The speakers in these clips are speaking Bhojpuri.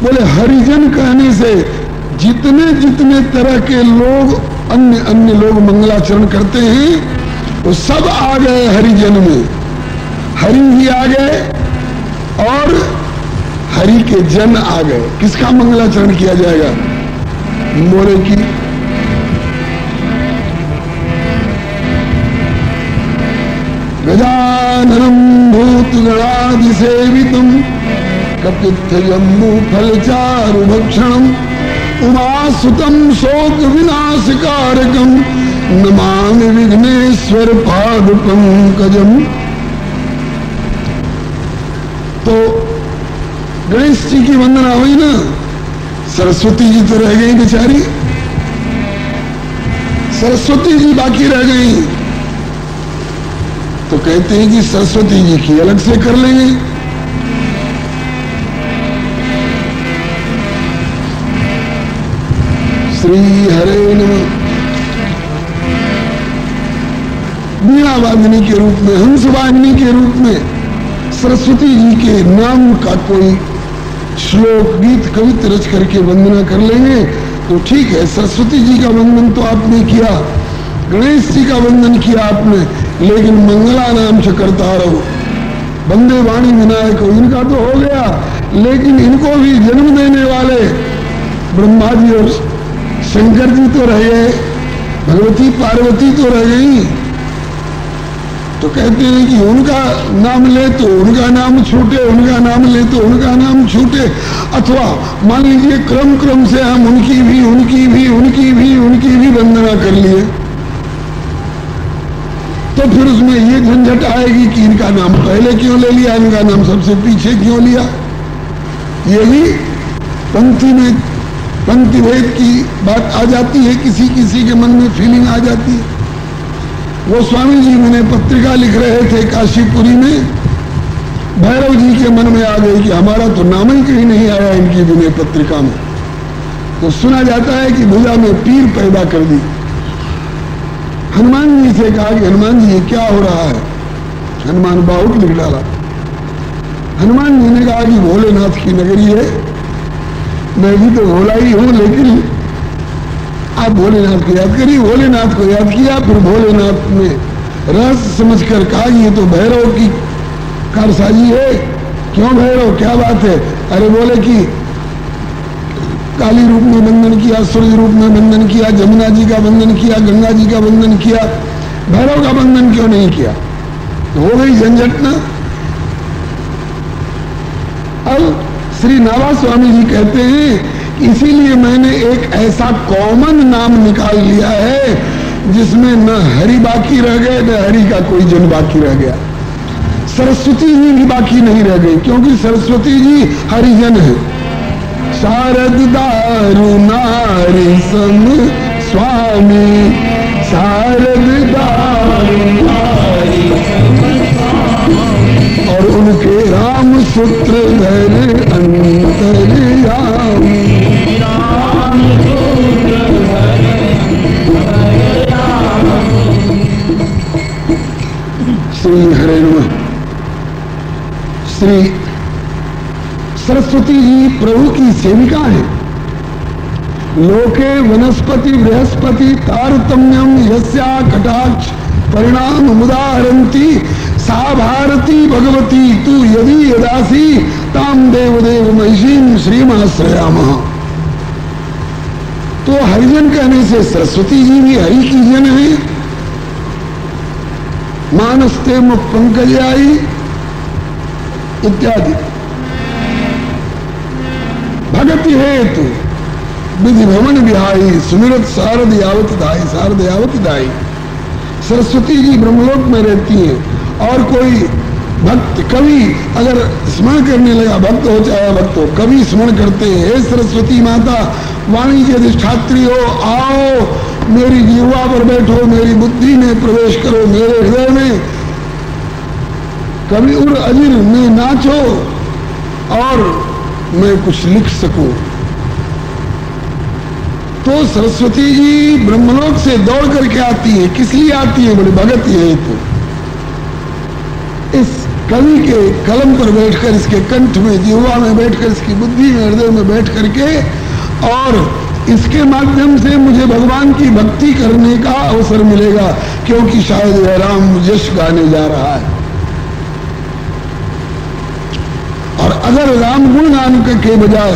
बोले हरिजन कहने से जितने जितने तरह के लोग, अन्य अन्य लोग मंगलाचरण करते हैं, वो सब आ गए हरिजन में। हरि भी आ गए और हरि के जन आ गए। किसका मंगलाचरण किया जाएगा? बोले कि गजाननं भूतगणादिसेवितं कपित्थजम्बू फलचारुभक्षणं उमासुतं शोक विनाशकारकं नमामि विघ्नेश्वर पाद पंकजम। तो गणेश जी की वंदना हुई ना, सरस्वती जी तो रह गई बेचारी, सरस्वती जी बाकी रह गई। तो कहते हैं कि सरस्वती जी की अलग से कर लेंगे। श्री हरे नमः। वीणा वादिनी के रूप में, हंस वाहिनी के रूप में सरस्वती जी के नाम का कोई श्लोक, गीत, कवित रच करके वंदना कर लेंगे तो ठीक है। सरस्वती जी का वंदन तो आपने किया, गणेश जी का वंदन किया आपने, लेकिन मंगला नाम से करता रहो, वंदे वाणी विनायक, इनका तो हो गया, लेकिन इनको भी जन्म देने वाले ब्रह्मा जी और शंकर जी तो रह गए, भगवती पार्वती तो रह गई। तो कहते हैं कि उनका नाम ले तो उनका नाम छूटे, उनका नाम ले तो उनका नाम छूटे, अथवा मान लीजिए क्रम क्रम से हम उनकी भी उनकी भी उनकी भी उनकी भी वंदना कर लिए, तो फिर उसमें ये झंझट आएगी कि इनका नाम पहले क्यों ले लिया, इनका नाम सबसे पीछे क्यों लिया। ये भी पंक्ति में पंक्ति भेद की बात आ जाती है, किसी किसी के मन में फीलिंग आ जाती है। वो स्वामी जी मैंने पत्रिका लिख रहे थे काशीपुरी में, भैरव जी के मन में आ गई कि हमारा तो नाम ही कहीं नहीं आया इनकी विनय पत्रिका में। तो सुना जाता है कि भुजा में पीर पैदा कर दी। हनुमान जी से कहा कि हनुमान जी ये क्या हो रहा है? हनुमान बाहुक लिख डाला। हनुमान जी ने कहा कि भोलेनाथ की नगरी है, मैं भी तो भोला ही हूं, लेकिन आप भोलेनाथ को याद करिए। भोलेनाथ को याद किया, फिर भोलेनाथ ने रहस्य समझकर कहा ये तो भैरव की कारसाजी है। क्यों भैरव, क्या बात है? अरे बोले कि काली रूप में बंधन किया, सूर्य रूप में बंधन किया, जमुना जी का बंधन किया, गंगा जी का बंधन किया, भैरव का बंधन क्यों नहीं किया? तो हो गई झंझट ना। अब श्री नावा स्वामी जी कहते हैं इसीलिए मैंने एक ऐसा कॉमन नाम निकाल लिया है जिसमें न हरि बाकी रह गए, न हरि का कोई जन बाकी रह गया, सरस्वती जी भी बाकी नहीं रह गई, क्योंकि सरस्वती जी हरिजन है। शारद दारु नारी सम स्वामी, शारद दारु नारी सम स्वामी, और उनके राम सूत्र धर अंतर्यामी, राम सूत्र धर अंतर्यामी। श्री हरे नमः। श्री सरस्वती जी प्रभु की सेविका है। लोके वनस्पति बृहस्पति तारतम्यम यस्या कटाक्ष परिणाम मुदाहरंती सा भारती भगवती तू यदि यदासी ताम देव देव महिषीम श्रीमाश्रयामः। तो हरिजन कहने से सरस्वती जी भी हरि की जन है। मानस्ते मुख पंकज आई इत्यादि। भगति हेतु विधि भवन बिहाई, सुमिरत शारद यावत दाई, शारद यावत दाई। सरस्वती जी ब्रह्मलोक में रहती हैं और कोई भक्त कवि अगर स्मरण करने लगा, भक्त हो चाहे भक्त हो, कवि स्मरण करते हैं, हे सरस्वती माता वाणी के अधिष्ठात्री हो, आओ मेरी जिह्वा पर बैठो, मेरी बुद्धि में प्रवेश करो, मेरे हृदय में कभी उर अजिर में नाचो और मैं कुछ लिख सकूं। तो सरस्वती जी ब्रह्मलोक से दौड़ करके आती है। किस लिए आती है? बोले भगत ये तो इस कवि के कलम पर बैठकर, इसके कंठ में, जिह्वा में बैठकर, इसकी बुद्धि में, हृदय में बैठ करके और इसके माध्यम से मुझे भगवान की भक्ति करने का अवसर मिलेगा, क्योंकि शायद यह राम यश गाने जा रहा है। और अगर राम गुण गान के बजाय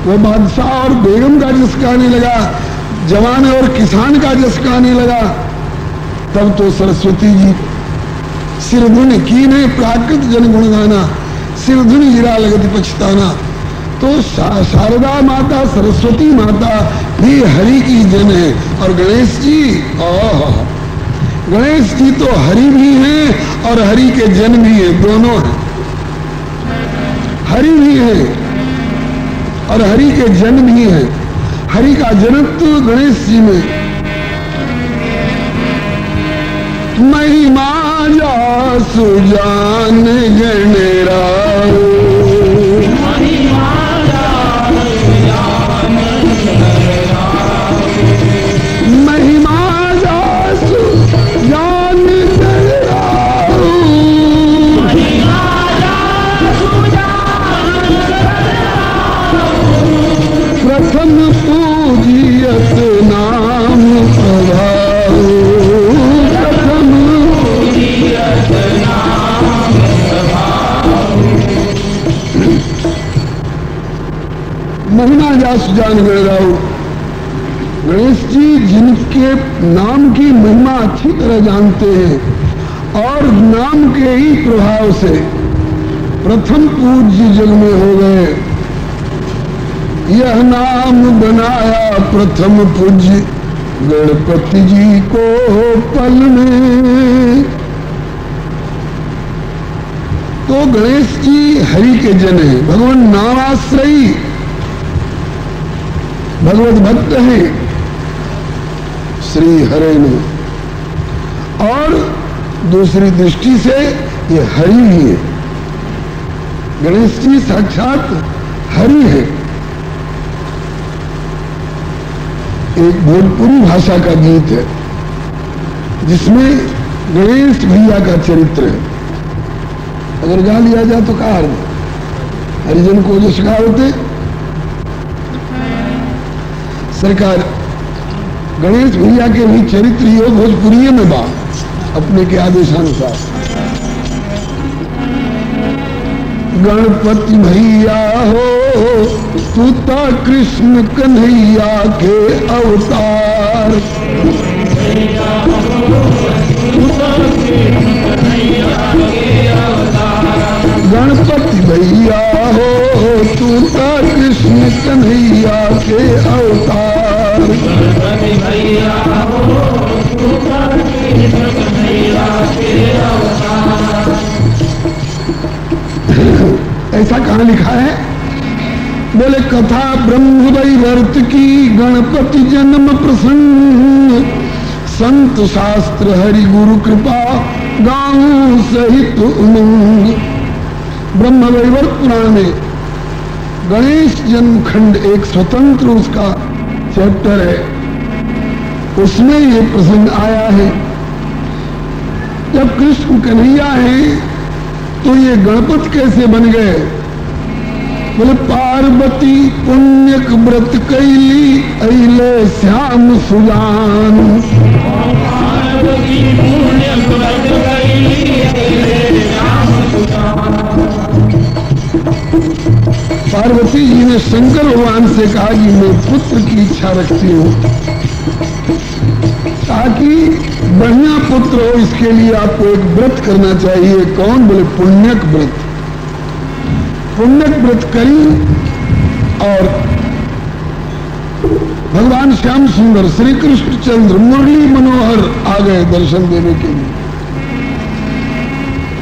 वो बादशाह और बेगम का जस गाने लगा, जवान और किसान का जस गाने लगा, तब तो सरस्वती जी सिरधुन कीने प्राकृत जन गुण गाना, सिरधुन गिरा लगत पछताना। तो शारदा माता, सरस्वती माता भी हरि की जन है। और गणेश जी, ओह, गणेश जी तो हरि भी हैं और हरि के जन भी हैं, दोनों हैं। हरि भी हैं और हरि के जन भी हैं। हरि का जनत्व गणेश जी में। महिमा जासु जान गणराव, महिमा जासु जान गणराव, प्रथम पूजियत नाम प्रभाव, प्रथम पूजियत नाम प्रभाव। महिमा जासु जान गणराव। गणेश जी जिनके नाम की महिमा अच्छी तरह जानते हैं और नाम के ही प्रभाव से प्रथम पूज्य जग में हो गए। यह नाम बनाया प्रथम पूज्य गणपति जी को पल में। तो गणेश जी हरि के जन हैं, भगवान नामाश्रयी भगवत भक्त हैं श्री हरे ने। और दूसरी दृष्टि से ये हरि भी है। गणेश जी साक्षात हरि है। एक भोजपुरी भाषा का गीत है जिसमें गणेश भैया का चरित्र है। अगर गा लिया जाए तो क्या हर्ज, हरिजन को जो सिखा होते। सरकार गणेश भैया के भी चरित्र यो भोजपुरी में बा अपने के आदेशानुसार। गणपति भैया हो तू ता कृष्ण कन्हैया के अवतार, गणपति भैया हो तू ता कृष्ण कन्हैया के अवतार, गणपति भैया हो तू ता कृष्ण कन्हैया के अवतार। ऐसा कहाँ लिखा है? बोले कथा ब्रह्म वैवर्त की गणपति जन्म प्रसंग, संत शास्त्र हरि गुरु कृपा गाऊं सहित उमंग। ब्रह्म वैवर्त पुराण में गणेश जन्म खंड एक स्वतंत्र उसका चैप्टर है, उसमें ये प्रसंग आया है। जब कृष्ण कन्हैया हैं तो ये गणपति कैसे बन गए? बोले पार्वती पुण्यक व्रत कैली अइले श्याम सुजान, पार्वती पुण्यक व्रत कैली अइले श्याम सुजान। पार्वती जी ने शंकर भगवान से कहा कि मैं पुत्र की इच्छा रखती हूँ, ताकि बढ़िया पुत्र हो, इसके लिए आपको एक व्रत करना चाहिए। कौन? बोले पुण्यक व्रत। पुण्यक व्रत करी और भगवान श्याम सुंदर श्री कृष्ण चंद्र मुरली मनोहर आ गए दर्शन देने के लिए।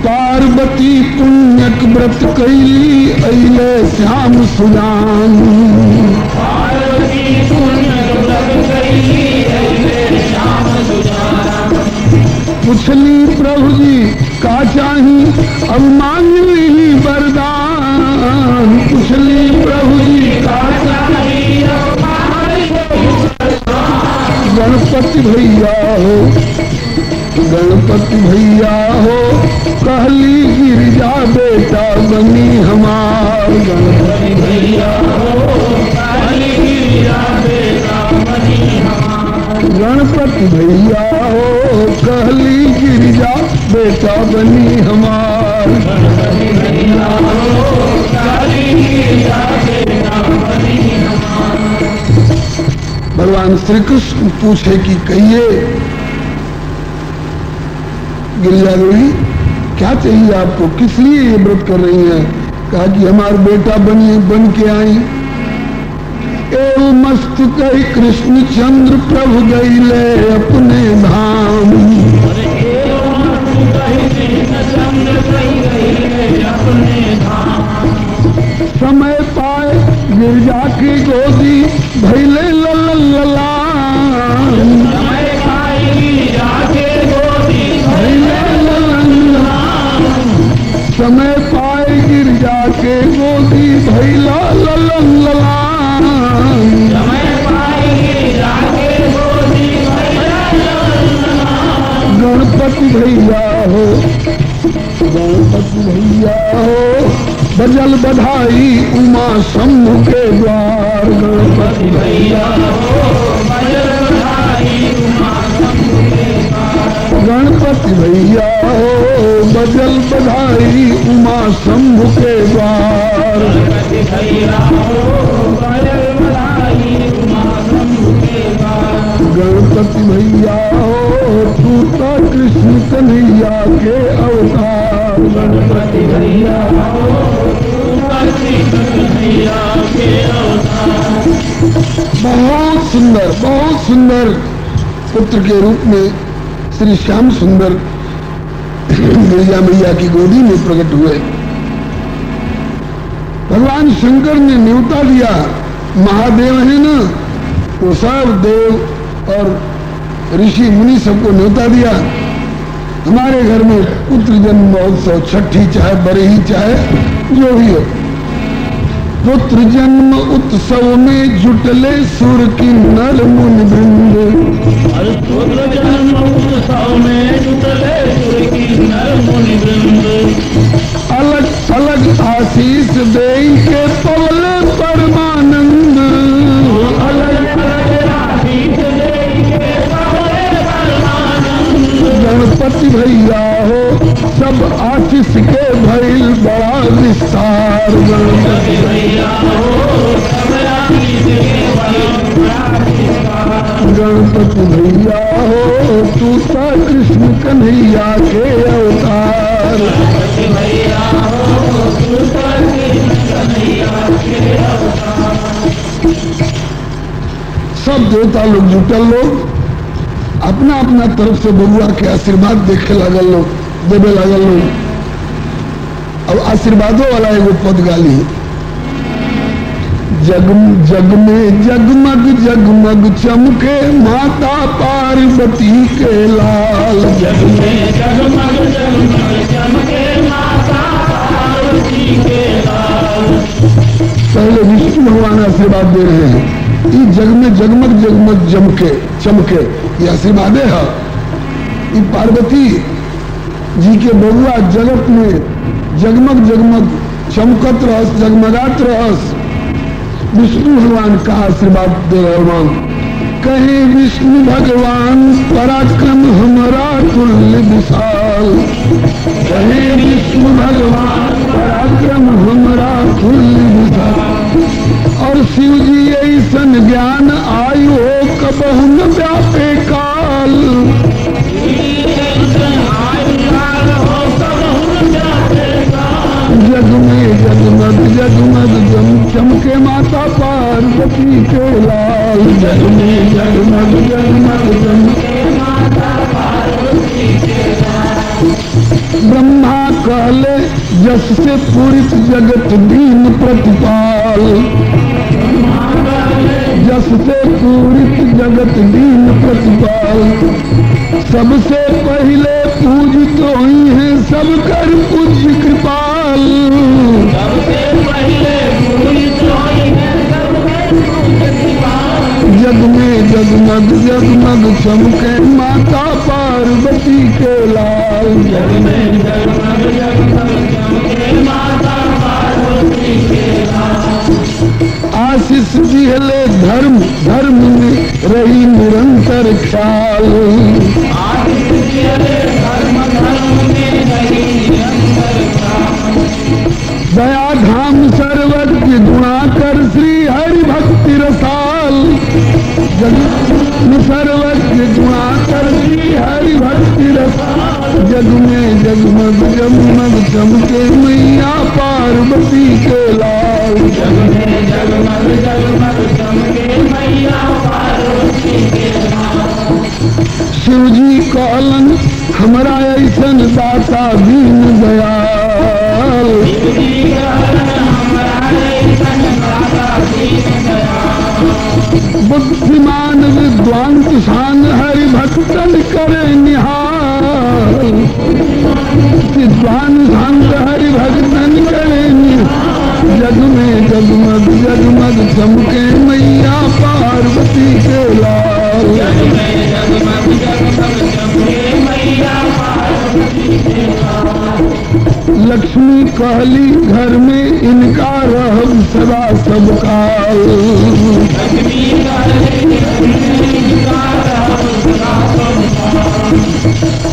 पार्वती पुण्यक व्रत कैली अइले श्याम सुजान, पार्वती पुण्यक व्रत कैली अइले श्याम सुजान। पुछली प्रभु जी का चाही अब मांग ली वरदान, पुछली प्रभु जी का चाही अब मांग ली वरदान। गणपति भैया हो गणपति भैया हो कहली गिरिजा बेटा बनी हमार। गणपति भैया हो कहली गिरिजा बेटा बनी हमार। गणपति भैया हो कहली गिरिजा बेटा बनी हमार। गणपति भैया हो कहली गिरिजा बेटा बनी हमार। भगवान श्री कृष्ण पूछे कि कहिए गिरिजा देवी क्या चाहिए आपको, किस लिए ये व्रत कर रही हैं? कहा कि हमारे बेटा बनी बन के आई। एव मस्त कही कृष्ण चंद्र प्रभु गईले अपने धाम। एव मस्त कही कृष्ण चंद्र प्रभु गईले अपने धाम। समय पाए गिरजा की गोदी भैले ललन ललान। समय पाए गिरिजा के गोदी भैले ललन ललान। समय पाए गिरजा के गोदी भैला ललन ललान। समय पाए गिरिजा के गोदी भैला ललन ललान। गणपति भैया हो, गणपति भैया हो बजल बधाई उमा शंभु के द्वार। गणपति भैया हो बजल बधाई उमा शंभु के द्वार। गणपति भैया हो बजल बधाई उमा शंभु के द्वार। गणपति भैया हो बजल बधाई उमा शंभु के द्वार। गणपति भैया हो तू तो कृष्ण कन्हैया के अवतार। गणपति भैया हो तू तो कृष्ण कन्हैया के अवतार। बहुत सुंदर, बहुत सुंदर पुत्र के रूप में श्री श्याम सुंदर गिरिजा मैया की गोदी में प्रकट हुए। भगवान शंकर ने न्योता दिया, महादेव है ना, वो सब देव और ऋषि मुनि सबको न्योता दिया, हमारे घर में पुत्र जन्म महोत्सव, छठी चाहे बरही चाहे जो भी हो, पुत्र जन्म उत्सव में जुटले सुर की नर मुनि वृंद। पुत्र जन्म उत्सव में जुटले सुर की नर मुनि वृंद। अलग अलग आशीष दे के पवले परमानंद। अलग अलग आशीष दे के पवले परमानंद। गणपति भैया हो सब आशीष के भइल बड़ा विस्तार। गणपति भैया हो सब आशीष के भइल बड़ा विस्तार। गणपति भैया हो तू ता कृष्ण कन्हैया के अवतार। गणपति भैया हो तू ता कृष्ण कन्हैया के अवतार। सब देवता लोग जुटल लोग अपना अपना तरफ से बबुआ के आशीर्वाद देखे लागल लोग, देवे लागल लोग। अब आशीर्वादों वाला एगो पद गाली, जग जग में जगमग जगमग चमके माता पार्वती के लाल। जग में जगमग जगमग चमके माता पार्वती के लाल। पहले विष्णु भगवान आशीर्वाद दे रहे हैं, ये जग में जगमग जगमग जमके चमके, ये आशीर्वादे है। ये पार्वती जी के बबुआ जगत में जगमग जगमग चमकत रहस, जगमगात रहस। विष्णु भगवान का आशीर्वाद दे रहे भगवान, कहे विष्णु भगवान पराक्रम हमारा तुल्य विशाल। कहे विष्णु भगवान पराक्रम हमारा तुल्य विशाल। और शिव जी ऐसन ज्ञान आयु हो कबहु न व्यापे काल। जग में जगमग जगमग जम चमके माता पार्वती के लाल। जग में जगमग जगमग चमके माता पार्वती के लाल। ब्रह्मा कहले जस से पूरित जगत दीन प्रतिपाल। जस से पूरित जगत दीन प्रतिपाल। सबसे पहले पूजित हुई है सब कर पूज्य कृपाल। सबसे पहले पूजित हुई है सब कर पूज्य कृपाल। जग में जगमग जगमग चमके माता पार्वती पार्वती के लाल। जग में जगमग जगमग चमके माता पार्वती के लाल। आशीष दिहले धर्म धर्म में रही निरंतर ख्याल। आशीष दिहले धर्म धर्म में रही निरंतर ख्याल। दया धाम सर्वज्ञ गुणाकर श्री हरि भक्ति रसाल। जग सर्वज्ञ गुणाकर श्री हरि भक्ति रसाल। जग में जगमग जगमग चमके मैया पार्वती के लाल। जग में जगमग जगमग चमके मैया पार्वती के लाल। शिव जी कहलन हमरा ऐसन दाता दीन दयाल। शिव जी कहलन हमरा ऐसन दाता दीन दयाल। बुद्धिमान विद्वान किसान हरि भक्तन करे निहाल। विद्वान शांत हरि भक्तन करे निहाल। जग में जगमग जगमग चमके मैया पार्वती के लाल। जग में जगमग जगमग चमके मैया पार्वती के लाल। लक्ष्मी कहली घर में इनका रहब सदा सब काल। लक्ष्मी कहली इनका रहब सदा सब काल।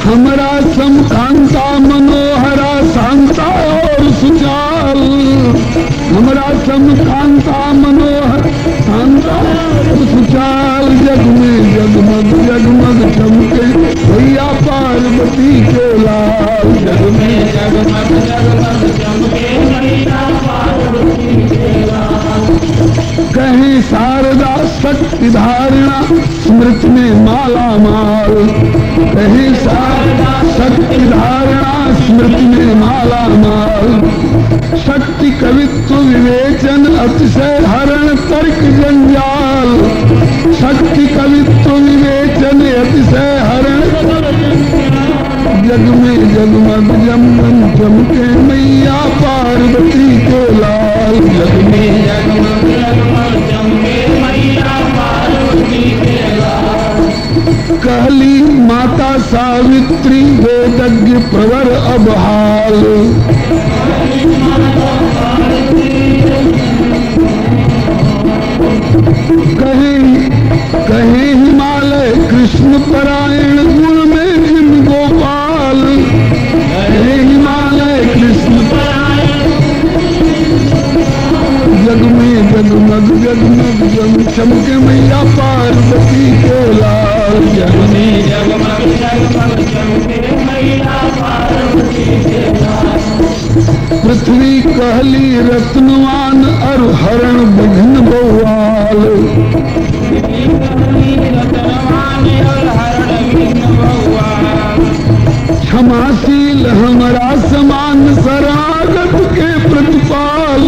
हमरा समकांता मनोहरा शांता और सुचाल। हमरा समकांता मनोहर शांता और सुचाल। जग में जगमग जगमग चमके भैया पार्वती के लाल। जग में जगमग जगमग चमके मैया पार्वती के लाल। कहीं शारदा शक्ति धारणा स्मृति में माला माल। कहीं शारदा शक्ति धारणा स्मृति में माला माल। शक्ति कवित्व विवेचन अतिशय हरण तर्क जंजाल। शक्ति कवित्व विवेचन अतिशय हरण। जग में जगमग जमन चमके मैया पार्वती के लाल। जग में जगमग जगमग चमके मैया पार्वती के लाल। कहली माता सावित्री वेदज्ञ प्रवर अब हाल। कहे कहे हिमालय कृष्ण परायण गुण में जिन गोपाल। कहे हिमालय कृष्ण जग में जगमग जगमग जम चमके मैया पार्वती के लाल। जग में जगमग जगमग चमके मैया पार्वती के लाल। पृथ्वी कहली रत्नवान अरु हरण विघ्न बहुआल। कहली रतनवान और हरण विघ्न भगवान। क्षमाशील हमारा समान शरणागत के प्रतिपाल।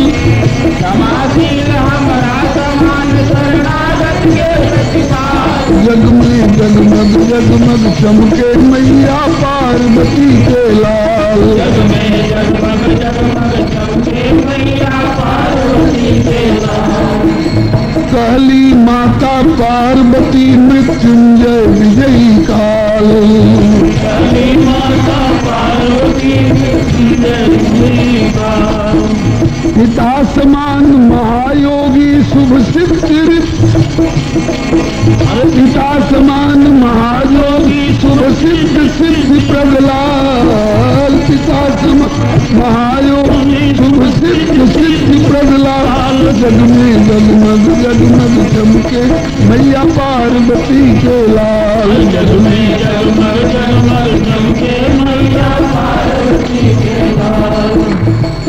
क्षमाशील हमारा समान शरणागत के प्रतिपाल। जग में जगमग जगमग चमके मैया पार्वती के लाल। जग में जगमग जगमग चमके मैया पार्वती के लाल। कहली माता पार्वती मृत्युंजय विजयी काल। कहली माता पार्वती मृत्युंजय विजयी काल। पिता समान महायोगी शुभ सिद्धि। पिता समान महायोगी शुभ सिद्ध सिद्धि प्रगलाल। पिता समान महायोगी शुभ सिद्ध सिद्धि प्रगलाल। जग में जगमग जगमग चमके मैया पार्वती के लाल। जग में जगमग जगमग चमके मैया पार्वती के लाल।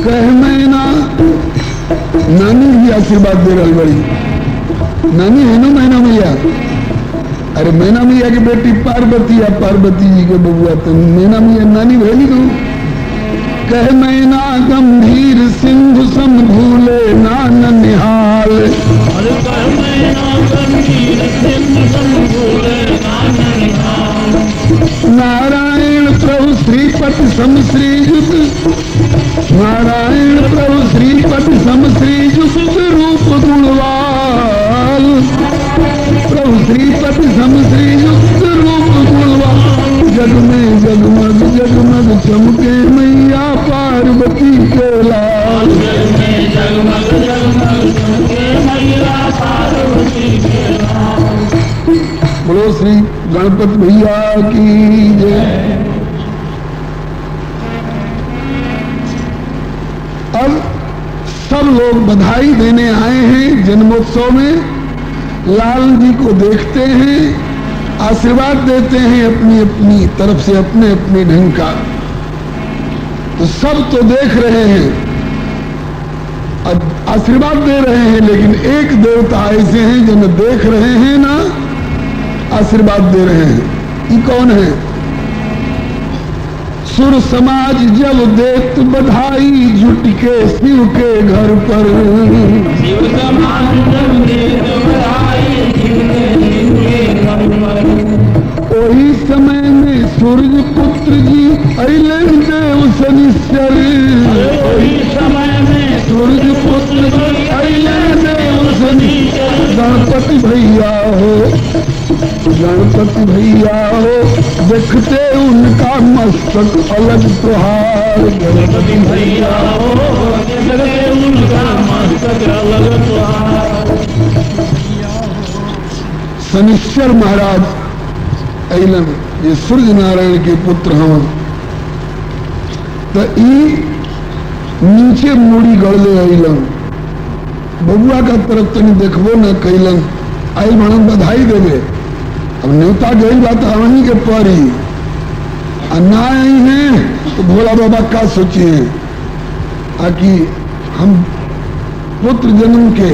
कह मैना नानी भी आशीर्वाद दे रहा बड़ी नानी है ना मैना मैया। अरे मैना मैया की बेटी पार्वती या पार्वती जी के बबुआ तो मैना मैया नानी भैली तू। कह मैना गंभीर सिंधु सम भूले नान निहाल। अरे कह मैना गंभीर सिंधु सम भूले नान निहाल। नारायण प्रभु श्रीपति सम श्रीयुत। नारायण प्रभु श्रीपति सम श्रीयुत रूप गुणवाल। प्रभु श्रीपति सम श्रीयुत रूप गुणवाल। जग में बोलो श्री गणपति भैया की जय। अब सब लोग बधाई देने आए हैं जन्मोत्सव में। लाल जी को देखते हैं, आशीर्वाद देते हैं अपनी अपनी तरफ से, अपने अपने ढंग का। तो सब तो देख रहे हैं, आशीर्वाद दे रहे हैं, लेकिन एक देवता ऐसे हैं जो न देख रहे हैं ना आशीर्वाद दे रहे हैं। ये कौन है? सुर समाज जब देत बधाई जुट के शिव के घर पर। शिव समाज जब देत बधाई जुट के शिव के घर पर। वही समय में सूरज पुत्र जी अइले देव शनिश्चर। वही समय में सूरज पुत्र जी अइले देव शनिश्चर। गणपति भैया हो, गणपति भैया हो, देखते उनका मस्तक अलग तुहार। गणपति भैया हो, देखते उनका मस्तक अलग तुहार। शनिश्चर महाराज अइलन, ये सूर्य नारायण के पुत्र हवन। तो ई नीचे मूड़ी गड़ले अइलन, बबुआ का तरफ तनी देखबो न कैलन। आई भणन बधाई देवे, अब न्योता गई बात वहीं के परी आ ना आई है तो भोला बाबा का सोचिए आकि हम पुत्र जन्म के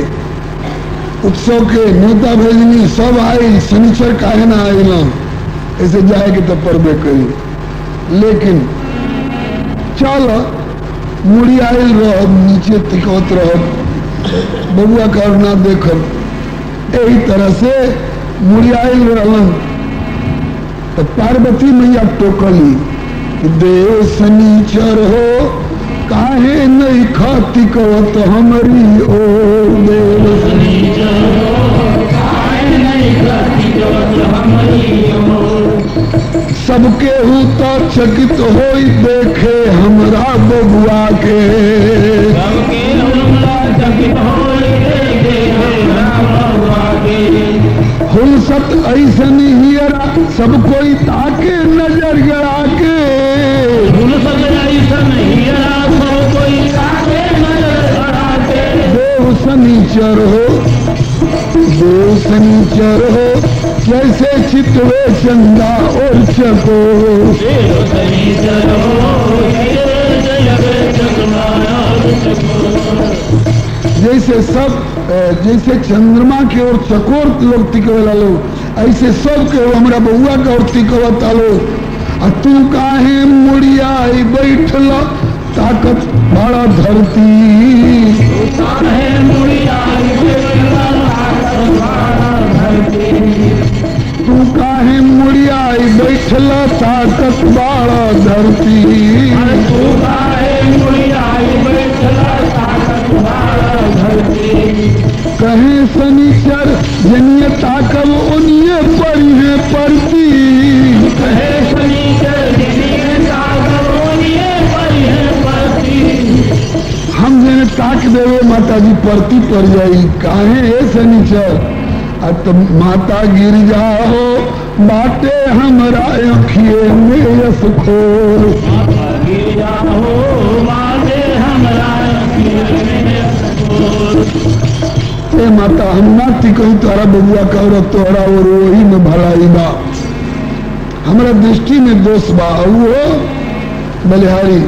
उत्सव के न्योता भेजनी, सब आई, शनिचर काहे ना आइल, ऐसे जाए के तब परबे करी। लेकिन चल मुड़ी आयल रह, नीचे तिकौत रह, बबुआ का ना देखब। यही तरह से मुड़ियाइल रहलन तो पार्वती मैया टोकली कि देव शनिचर हो, काहे नहीं खाती कवत हमरी ओ देव शनिचर हो, काहे नहीं खाती कवत हमरी ओ। सबके हूँ तो चकित होई देखे हमरा बबुआ के। सबके हमरा चकित होई देखे हमरा बबुआ के। हुलसत ऐसन हियरा सब कोई ताके नजर गड़ा के। हुलसत ऐसन हियरा सब कोई ताके नजर गड़ा के। देव शनिचर हो, देव शनिचर हो, कैसे चितवे चंदा और चकोर। देव शनिचर हो, कैसे चितवे चंदा और चकोर। जैसे सब जैसे चंद्रमा के ओर चकोर लोग तिकवेला लोग, ऐसे सब के हमरा बउआ के ओर तिकवता लोग। आ तू काहे मुड़ियाई बैठल ताकत बड़ा धरती। तू काहे मुड़ियाई बैठल ताकत बड़ा धरती। तू काहे मुड़ियाई बैठल ताकत बड़ा धरती। तू काहे मुड़ियाई बैठल ताकत बड़ा धरती। कहे शनिचर जनिए ताकब उनिए परी है परती। कहे शनिचर जनिए ताकब उनिए परी है परती। हम जने ताक देवे माता जी परती पड़ जाई। काहे हे शनिचर? अब तो माता गिरजा हो, बाटे हमरा अखिए में यस खोर। माता गिरजा हो, बाटे हमरा अखिए में यस खोर। ए माता हम नाती कहीं तोहरा बबुआ का तोहरा और वही में भलाई बा, हमरा दृष्टि में दोष बा वो बलिहारी।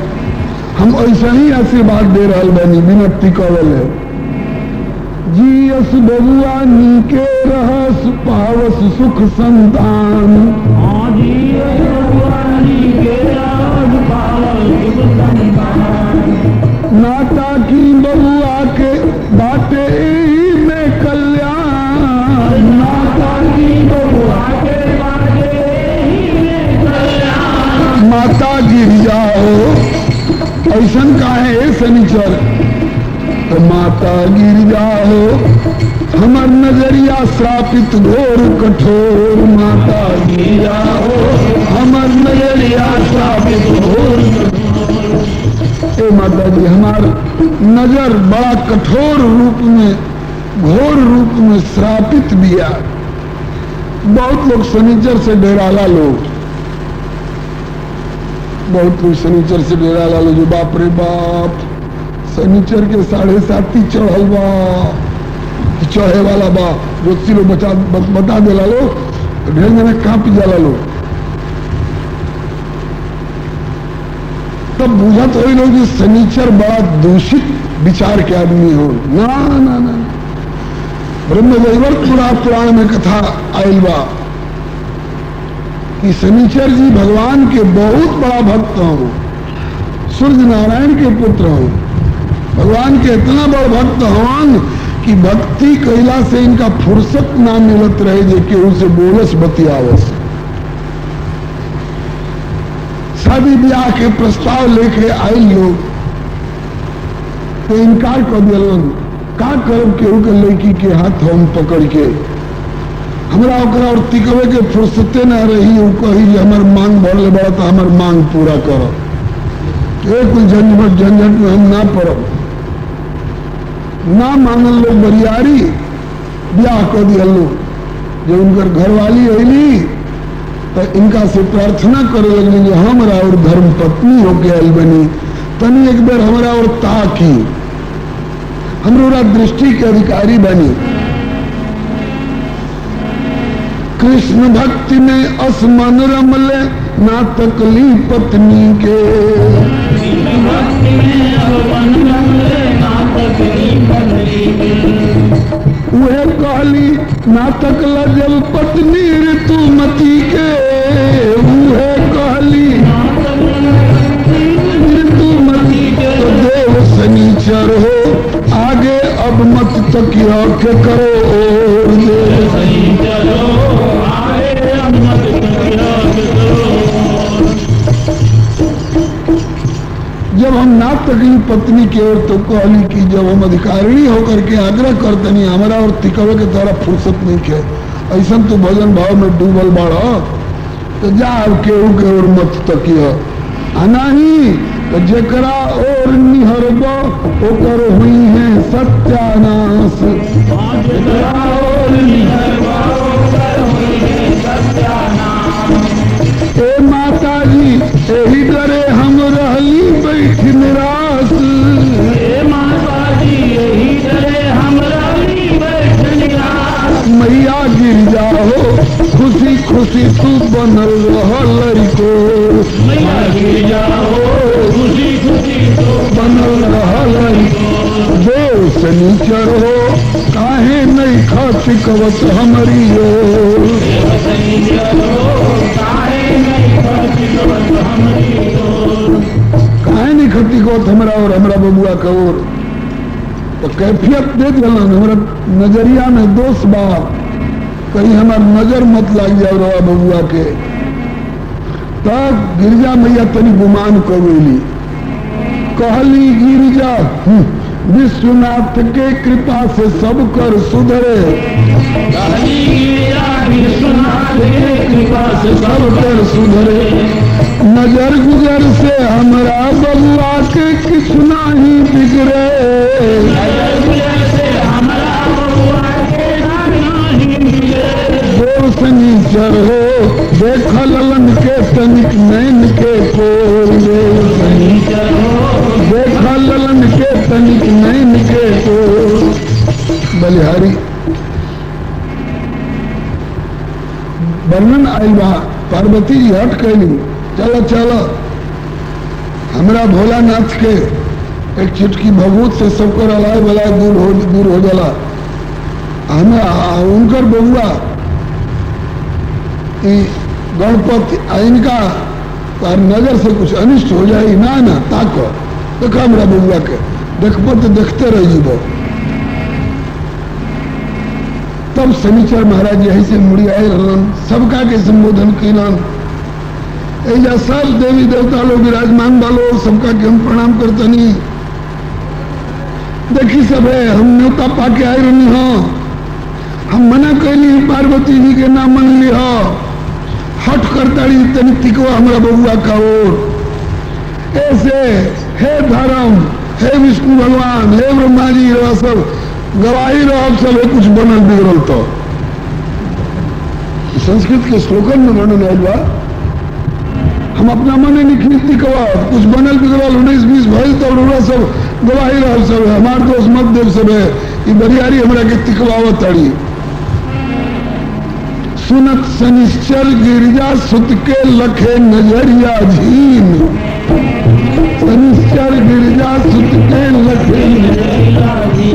हम ऐसा ही आशीर्वाद दे रहा बानी बिना टिकवल है। जीयस बबुआ नीके रहस पावस सुख संतान। जीयस बबुआ नीके रहस पावस सुख संतान। नाता की बबुआ के बाटे में कल्याण। नाता की बबुआ के बाटे में कल्याण। माता गिरजा हो, ऐसन काहे शनिचर? तो माता गिरजा हो, हमर नजरिया श्रापित घोर कठोर। माता गिरजा हो, हमर नजरिया श्रापित घोर कठोर। ए माता जी हमार नजर बड़ा कठोर रूप में घोर रूप में श्रापित बिया। बहुत लोग शनिचर से डराला लोग, बहुत लोग शनिचर से डराला लोग। जो बाप रे बाप, शनिचर के 7.5 चढ़ल बा, चढ़े वाला बा, ज्योतिषी लोग बचा बता देला लोग, ढेर जना कांप जाला लोग। तब बुझत हो लोग कि शनिचर बड़ा दूषित विचार के आदमी हो। ना ना ना, ब्रह्मवैवर्त पुराण में कथा आयल बा कि शनिचर जी भगवान के बहुत बड़ा भक्त हो, सूर्य नारायण के पुत्र हो, भगवान के इतना बड़ भक्त हवन कि भक्ति कैला से इनका फुर्सत ना मिलत रहे जे केहू से बोलस बतियावस। शादी ब्याह के प्रस्ताव लेके आयल लोग तो इनकार कर दिलन। का करब केहू के लड़की के हाथ हम पकड़ के, हमरा ओकरा और तिकवे के फुर्सते ना रही। उ कही जे हमर मांग भरले बड़ा तो हमर मांग पूरा कर, एक कुल झंझट झंझट में हम ना पड़ब। ना मांगल लोग बरियारी ब्याह कर दिया लोग। जब उनकर घरवाली अली तो इनका से प्रार्थना करे लगली जे हमरा और धर्म पत्नी होके आयल बनी, तनी एक बार हमरा और ताकी, हमरो दृष्टि के अधिकारी बनी। कृष्ण भक्ति में असमन रमले ना तकली पत्नी के, भक्ति में असमन रमले ना तकली पत्नी के। वह कहली ना तकला जब पत्नी ऋतुमती के, वह कहली ऋतुमती के। तो देव शनिचर हो आगे अब मत तकिया के करो, और देव शनिचर हो आगे अब मत तकिया के करो। जब हम ना तकली पत्नी के ओर तो कहली कि जब हम अधिकारिणी होकर के आग्रह करतनी हमारा और तिकवे के द्वारा फुर्सत नहीं के, ऐसा तो भजन भाव में डूबल बाड़ा तो जा अब केहू के ओर मत तकिया। नहीं तो जेकरा और निहरब ओकर हुई है सत्यानाश, जेकरा और निहरब ओकर हुई है सत्यानाश। ए माता जी एही डरे हम रहली बैठ निराश, ए माता जी एही डरे हम रहली बैठ निराश। मैया गिर जाओ खुशी खुशी तू बनल रह लड़को, मैया गिर जाओ खुशी खुशी तू बनल रह लड़को। देव शनिचर हो काहे नहीं खाती कवत हमारी ओर, देव शनिचर हो काहे नहीं खाती कवत हमारी ओर। काहे नहीं खती कवत हमरा और हमरा बबुआ का ओर। तो कैफियत दे दिलन, हमरा नजरिया में दोष बा, कहीं हमार नजर मत लाग जाओ रवा बबुआ के। तब गिरजा मैया तनी गुमान कर गई, कहली गिरजा विश्वनाथ के कृपा से सब कर सुधरे, कहली गिरजा विश्वनाथ के कृपा से सब कर सुधरे। नजर गुजर से हमरा बबुआ के किछु नहीं बिगड़े, नजर गुजर से हमरा बबुआ के नहीं बिगड़े। देव शनिचर हो देख ललन के तनिक नैन के कोर, देव शनिचर हो देख ललन के तनिक नैन के कोर। बलिहारी वर्णन आयल बा, पार्वती जी हट कैली, चलो चलो हमरा भोलानाथ के एक चुटकी भभूत से सबकर अलाय बलाय दूर हो जाला। हमें उनकर बबुआ गणपति इनका तार नजर से कुछ अनिष्ट हो जाए, ना ना ताको देखो हमरा बबुआ के देखबो तो देखते रह जीबो। तब शनिचर महाराज यही से मुड़ी आए रहन, सबका के संबोधन कैलन। ऐजा सब देवी देवता लोग विराजमान बालो, सबका के हम प्रणाम करतनी। देखी सब है हम न्योता पाके आए रहनी हो, हम मना कैली पार्वती जी के ना मन ली हो, हट करताड़ी तनी तिकवा हमरा बबुआ का ओर। ऐसे हे धर्म, हे विष्णु भगवान, हे ब्रह्मा जी, रवा सब गवाही रहो, सब कुछ बनल बिगड़ल। तो संस्कृत के श्लोकन में वर्णन आयल बा। हम अपना मने लिखी कवा कुछ बनल बिगड़ल 19-20 भइल तो रउरा सब गवाही रहल सब है, हमार दोस्त मत देव सब है, ई बरियारी हमरा के तिकवावत ताड़ी। सुनत शनिश्चर गिरिजा सुत के लखे नजरिया झीन, शनिश्चर गिरिजा सुत के लखे नजरिया जी।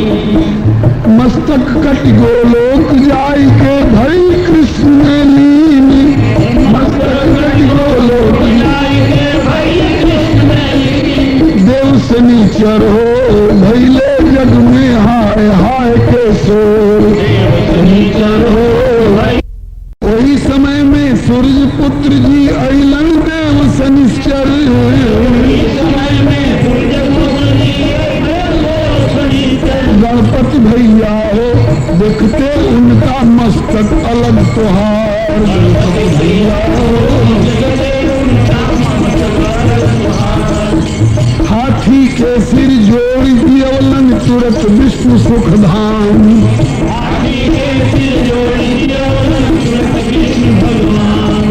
मस्तक कट गोलोक जाई के भई कृष्ण में लीन, मस्तक कट गोलोक जाई के भई कृष्ण में लीन। देव शनिचर हो भैले जग में हाय हाय के शोर, शनिचर हो भई। वही समय में सूर्य पुत्र जी अइलन देव शनिश्चर, समय में सूर्य पुत्र जी देव शनिचर। गणपति भैया हो देखते उनका मस्तक अलग तुहार, गणपति भैया हो जगते उनका मस्तक अलग तुहार। हाथी के सिर जोड़ दियवलन तुरंत विष्णु सुख धाम, हाथी के सिर जोड़ दियवलन तुरंत विष्णु भगवान।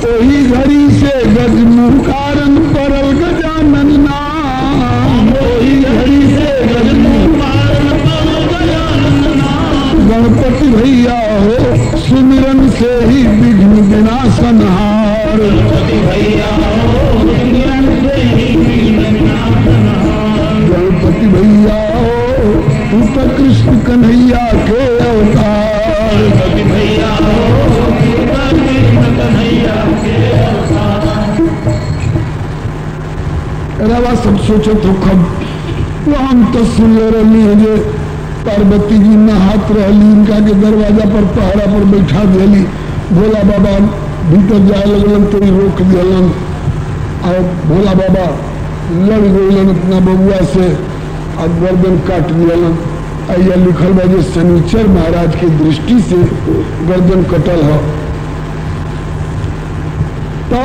वही घड़ी से गज मुकारन परल गजानन नाम, वही घड़ी से गज मुकारन परल गजानन नाम। गणपति भैया हो सुमिरन से ही विघ्न विनाशनहार, गणपति भैया हो सुमिरन से ही विघ्न विनाशनहार। गणपति भैया हो तू तो कृष्ण कन्हैया के अवतार, गणपति भैया हो तू तो कृष्ण कन्हैया के अवतार। रवा सब सोचो तो खब वो हम तो सुन ले रही है जे पार्वती जी नहात रहली, इनका के दरवाजा पर पहरा पर बैठा दिली, भोला बाबा भीतर जाए लगलन तो ही रोक दिलन और भोला बाबा लड़ गईलन अपना बबुआ से और गर्दन काट दिलन। अय्या लिखल बा जे शनिचर महाराज के दृष्टि से गर्दन कटल है। तो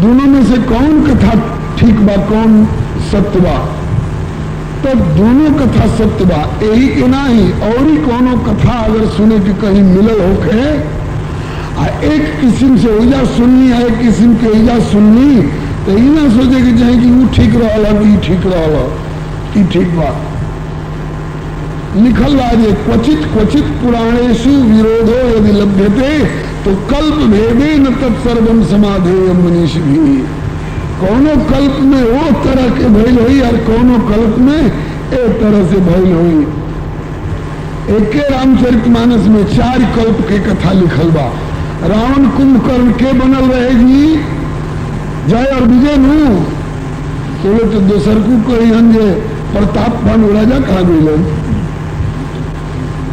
दोनों में से कौन कथा ठीक बा, कौन सत्य बा? तो दोनों कथा सत्य बा, यही के नहीं और ही कोनो कथा अगर सुने के कहीं मिलल होखे आ एक किस्म से ओइजा सुननी है, एक किस्म के ओइजा सुननी, तो ई ना सोचे के चाहे कि ऊ ठीक रहल है कि ई ठीक रहल है, ई ठीक बा। लिखल बा जे क्वचित क्वचित पुराणेषु विरोधो यदि लभ्यते तो कल्प भेदे न तत्सर्वम समाधेय मनीष भी। कोनो कल्प में वो तरह के भइल होई और कोनो कल्प में एक तरह से भइल होई। एके रामचरितमानस में 4 कल्प के कथा लिखल बा। रावण कुंभकर्ण के बनल रहे जी, जय और विजय नू बोले तो दोसर को कही जे प्रताप भानु राजा कहा गए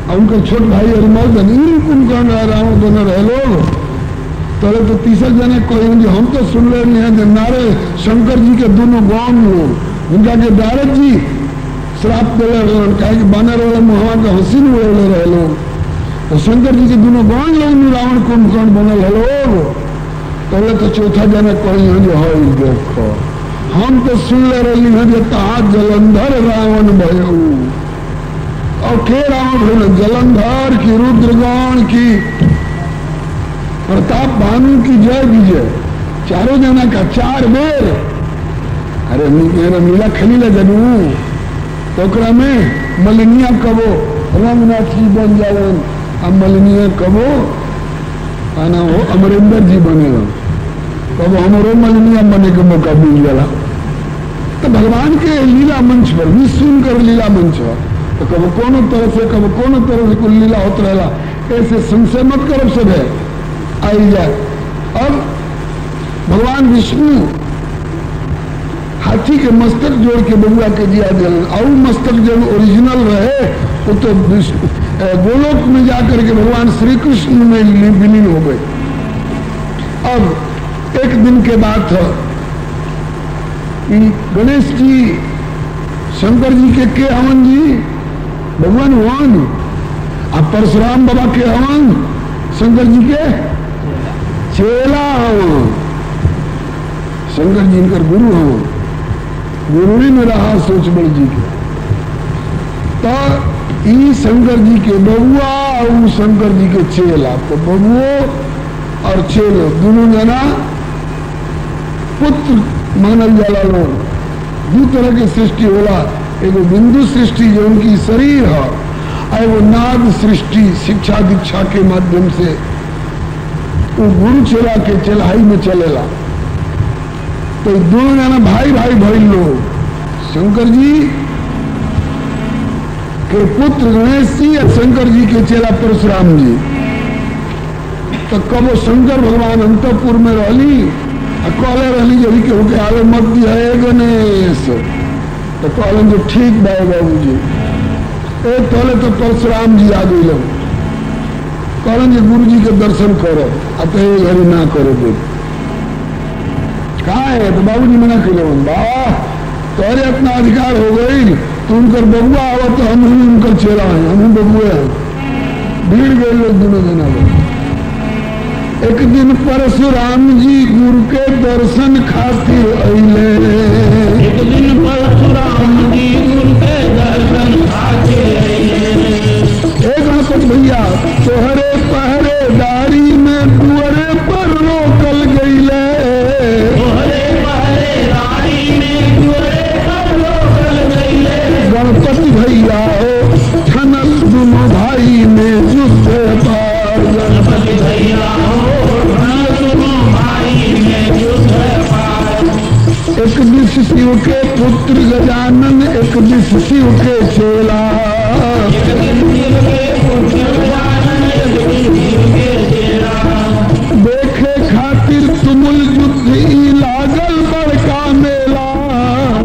और उनका छोट भाई अरिमर्दन इन कुंभकर्ण और रावण दोनों रहे लोग। तोरे तो तीसरा जने कही जे हम तो सुन रहे हैं जे नारे शंकर जी के दोनों गौण लोग उनका के नारद जी श्राप दिले रहलन, काहे कि बानर वाला मुहवा के हंसी न उड़ौले रहे लोग। तो शंकर जी के दोनों गौण लोग नु रावण कुंभकर्ण बनल है लोग। तोरे तो चौथा जने कही जे हई देखो हम तो सुन ले रही हैं जे तहा जलंधर रावण भयो। और के रावण भइल? जलंधर की रुद्रगण की प्रताप भानु की जय विजय, चारों जना का 4 बेर। अरे नीला खेली ला जनू तो ओकरा में मलिनिया कबो रंगनाथ जी बन जावन आ मलिनिया कबो आना हो अमरिंदर जी बने, कबो हमरो मलिनिया बने के मौका मिल जाला। तो भगवान के लीला मंच पर विश्व कर लीला मंच पर तो कबो कोनो तरह से कबो कोनो तरह से कुल लीला होत रहला। ऐसे संशय मत करब सब है आई जाए। अब भगवान विष्णु हाथी के मस्तक जोड़ के बबुआ के दिया दिलन और मस्तक जो ओरिजिनल रहे वो तो गोलोक में जाकर के भगवान श्री कृष्ण में विलीन हो गए। अब एक दिन के बाद है कि गणेश जी शंकर जी के हवन जी भगवान हुआन, अब परशुराम बाबा के हवन शंकर जी के चेला हवन, शंकर जी इनकर गुरु हवन, गुरु ही में रहा सोचबड़ जी के। तो ई शंकर जी के बबुआ और गुरु शंकर जी के चेला। तो बबुओ और चेलो दोनों जना पुत्र मानल जाला लोग। दू तरह के सृष्टि होला, एगो बिंदु सृष्टि जो उनकी शरीर है, और एगो नाद सृष्टि शिक्षा दीक्षा के माध्यम से वो गुरु चेला के चेलाई में चलेला। तो दोनों जना भाई भाई भइल लोग। शंकर जी के पुत्र गणेश जी और शंकर जी के चेला परशुराम जी। तो कबो शंकर भगवान अंतपुर में रहली आ कहले रहली जब केहू के आवे मत दिया गणेश। तो कहलन जो ठीक बा बाबू जी। ए तोले तो परशुराम जी आ गए, कहलन जे गुरु जी के दर्शन करो, आ तो ये घड़ी ना करो दे कहा है। तो बाबू जी मना कर वाह तोरे अपना अधिकार हो गई, तो उनकर बबुआ आवा तो हम ही उनकर चेला हैं, हम बबुए हैं। भीड़ गए लोग दोनों जना। एक दिन परशुराम जी गुरु के दर्शन खातिर अइले। एक दिन परशुराम जी गुरु के दर्शन खातिर अइले। ए गणपति भैया तोहरे पहरेदारी में दुअरे पर रोकल गईले। तोहरे पहरेदारी में दुअरे पर रोकल गईले। गणपति भैया हो ठनल दोनों भाई में युद्ध पार। गणपति भैया हो ठनल दोनों भाई में युद्ध पार। एक दिश शिव के पुत्र गजानन, एक दिश शिव के चेला। एक दिन शिव के पुत्र गजानन, एक दिन शिव के चेला। देखे खातिर तुमुल युद्ध ई लागल बड़का मेला।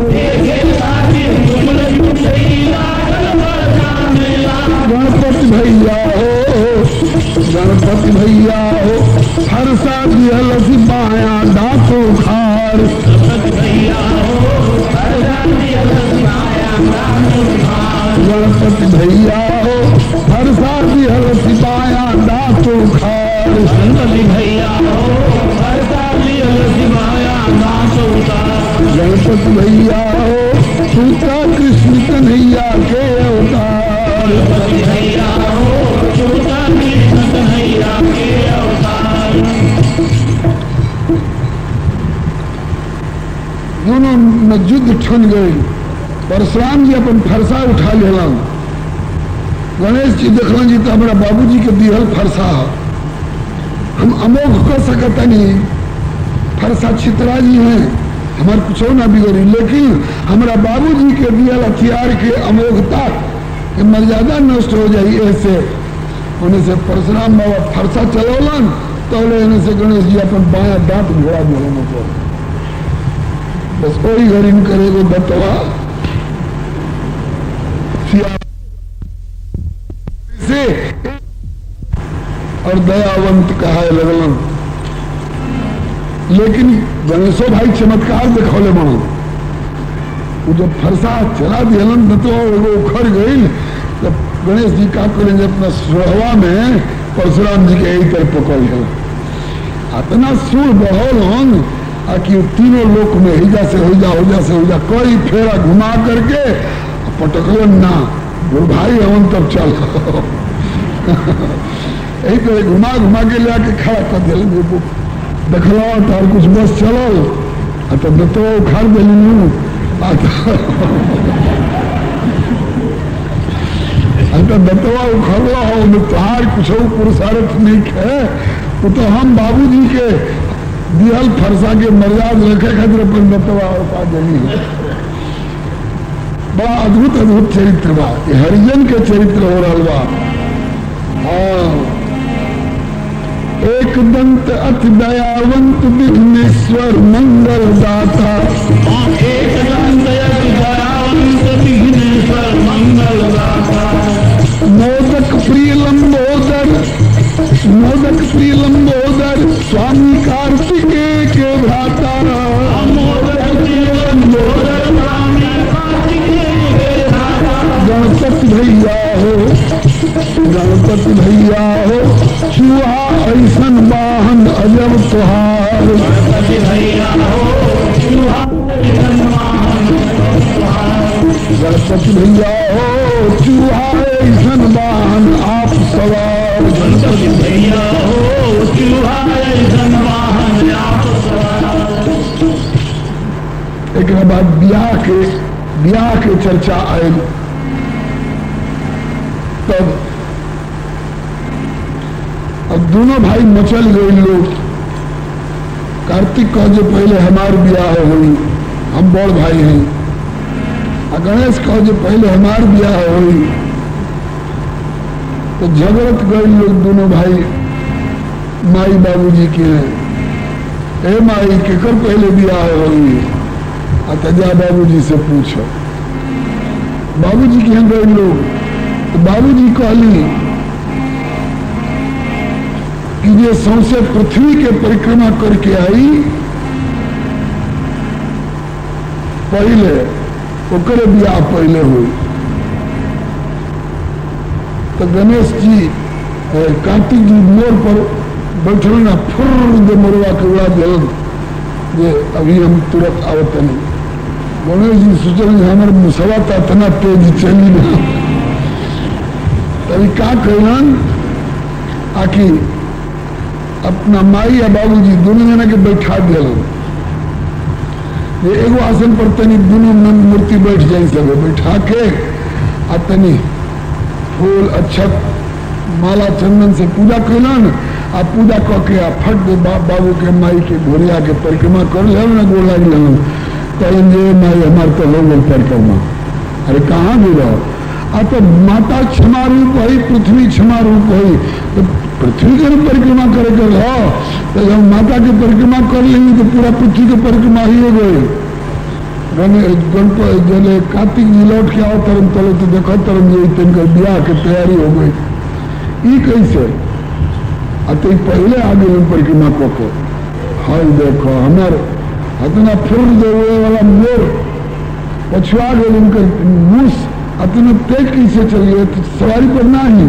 देखे खातिर तुमुल युद्ध ई लागल बड़का मेला। गणपति भैया हो, गणपति भैया हो हरसा दिहल बाया दांतो खार। गणपति भैया हो हरसा दिहल बाया दांतो खार। गणपति भैया हो हरसा दिहल बाया दांतो खार। गणपति भैया हो हरसा दिहल बाया दांतो खार। गणपति भैया हो तू कृष्ण कन्हैया के अवतार। गणपति भैया हो तू कृष्ण कन्हैया के अवतार। दोनों में युद्ध ठन गई। परशुराम जी अपन फरसा उठा लेलन। गणेश जी देखलन जी तो हमारा बाबूजी के दिहल फरसा है, हम अमोघ कर सकतनी, फरसा छितरा जी हैं, हमार कुछ ना बिगड़ी, लेकिन हमारा बाबूजी के दिहल हथियार के अमोघता के मर्यादा नष्ट हो जाई। ऐसे होने से परशुराम बाबा फरसा चलौलन, तो से गणेश जी अपन बाया दांत घोड़ा दिलन ऊपर। बस वही घड़ी करेगो दतवा से और दयावंत कहा लगलन। लेकिन गणेशो भाई चमत्कार देखौले बनो। वो जब फरसा चला दिलन दतवा एगो उखड़ गई, तब गणेश जी का करेंगे अपना सुहवा में परशुराम जी के यही तरफ पकड़ लिया। इतना सुर बहल हन आ कि तीनों लोक में हिजा से होजा, होजा से होजा, कई फेरा घुमा करके पटकलन ना गुरु भाई हवन तब चल। यही तरह घुमा घुमा के ले आके खड़ा कर दिल। देखल तो कुछ बस चलल आ तब तो उखाड़ दिली। दतवा उखड़ला हो तुहार कुछ पुरुषार्थ नहीं है, वो तो हम बाबूजी के दिहल फरसा के मर्याद रखे खातिर अपन दतवा और पा देनी है। बड़ा अद्भुत अद्भुत चरित्र बा, हरिजन के चरित्र हो रहा बा। हाँ, एक दंत अति दयावंत विघ्नेश्वर मंगल दाता। एक दंत अति दयावंत विघ्नेश्वर मंगल दाता। मोदक प्रिय लंबोदर, मोदक प्रिय लंबोदर स्वामी कार्तिकेय के भ्राता। मोदक प्रिय लंबोदर स्वामी कार्तिकेय के भ्राता। गणपति भैया हो, गणपति भैया हो चूहा ऐसन वाहन अजब तुहार। गणपति भैया हो चूहा ऐसन वाहन अजब तुहार। गणपति भैया हो चूहा ऐसन वाहन आप सवार। गणपति भैया हो चूहा ऐसन वाहन आप सवारा। एक बाद ब्याह के चर्चा आयल, तब अब दोनों भाई मचल गए लोग। कार्तिक कह जो पहले हमार ब्याह हुई, हम बड़ भाई हैं, और गणेश कह जो पहले हमार ब्याह हुई। तो झगड़त गए लोग दोनों भाई माई बाबूजी के हैं। ए माई, केकर पहले ब्याह हुई? अतः जा बाबूजी से पूछो। बाबूजी के यहाँ गए लोग, तो बाबूजी कहली कि ये सौंसे पृथ्वी के परिक्रमा करके आई पहले, ओकरे ब्याह पहले हुई। तो गणेश जी, कार्तिक जी मोर पर बैठल ना, फुर्र दे मोरवा के उड़ा दिलन जे अभी हम तुरंत आवत नहीं। गणेश जी सोचल हमार मुसवा तो इतना तेज चली ना। तभी का कहलन आखिर अपना माई या बाबूजी दोनों जना के बैठा दिलन ये एगो आसन पर, तनी दोनों मूर्ति बैठ जाए। सब बैठा के आ तनी फूल, अक्षत, माला, चंदन से पूजा कैलन आ पूजा क के आ फट दे बाबू के माई के घोड़िया के परिक्रमा कर ले ना, गोड़ लाग लेन। कहलन जे माई, हमार तो हो गई परिक्रमा। अरे, कहाँ गिरो? आ तो माता क्षमा रूप है, पृथ्वी क्षमा रूप है, तो पृथ्वी के परिक्रमा करे के रहो, तो जब माता की परिक्रमा कर लेंगे तो पूरा पृथ्वी की परिक्रमा ही हो गई। गणपति जले कार्तिक जी लौट के आओ तरन तले तो देखो तरन जी तिनकर ब्याह के तैयारी हो गई। ई कैसे? अत पहले आ गई परिक्रमा को के। हाय देखो, हमार इतना फुर देवे वाला मोर पछुआ गए, उनकर मूस अतना तेज कैसे चल गए? तो सवारी पर ना ही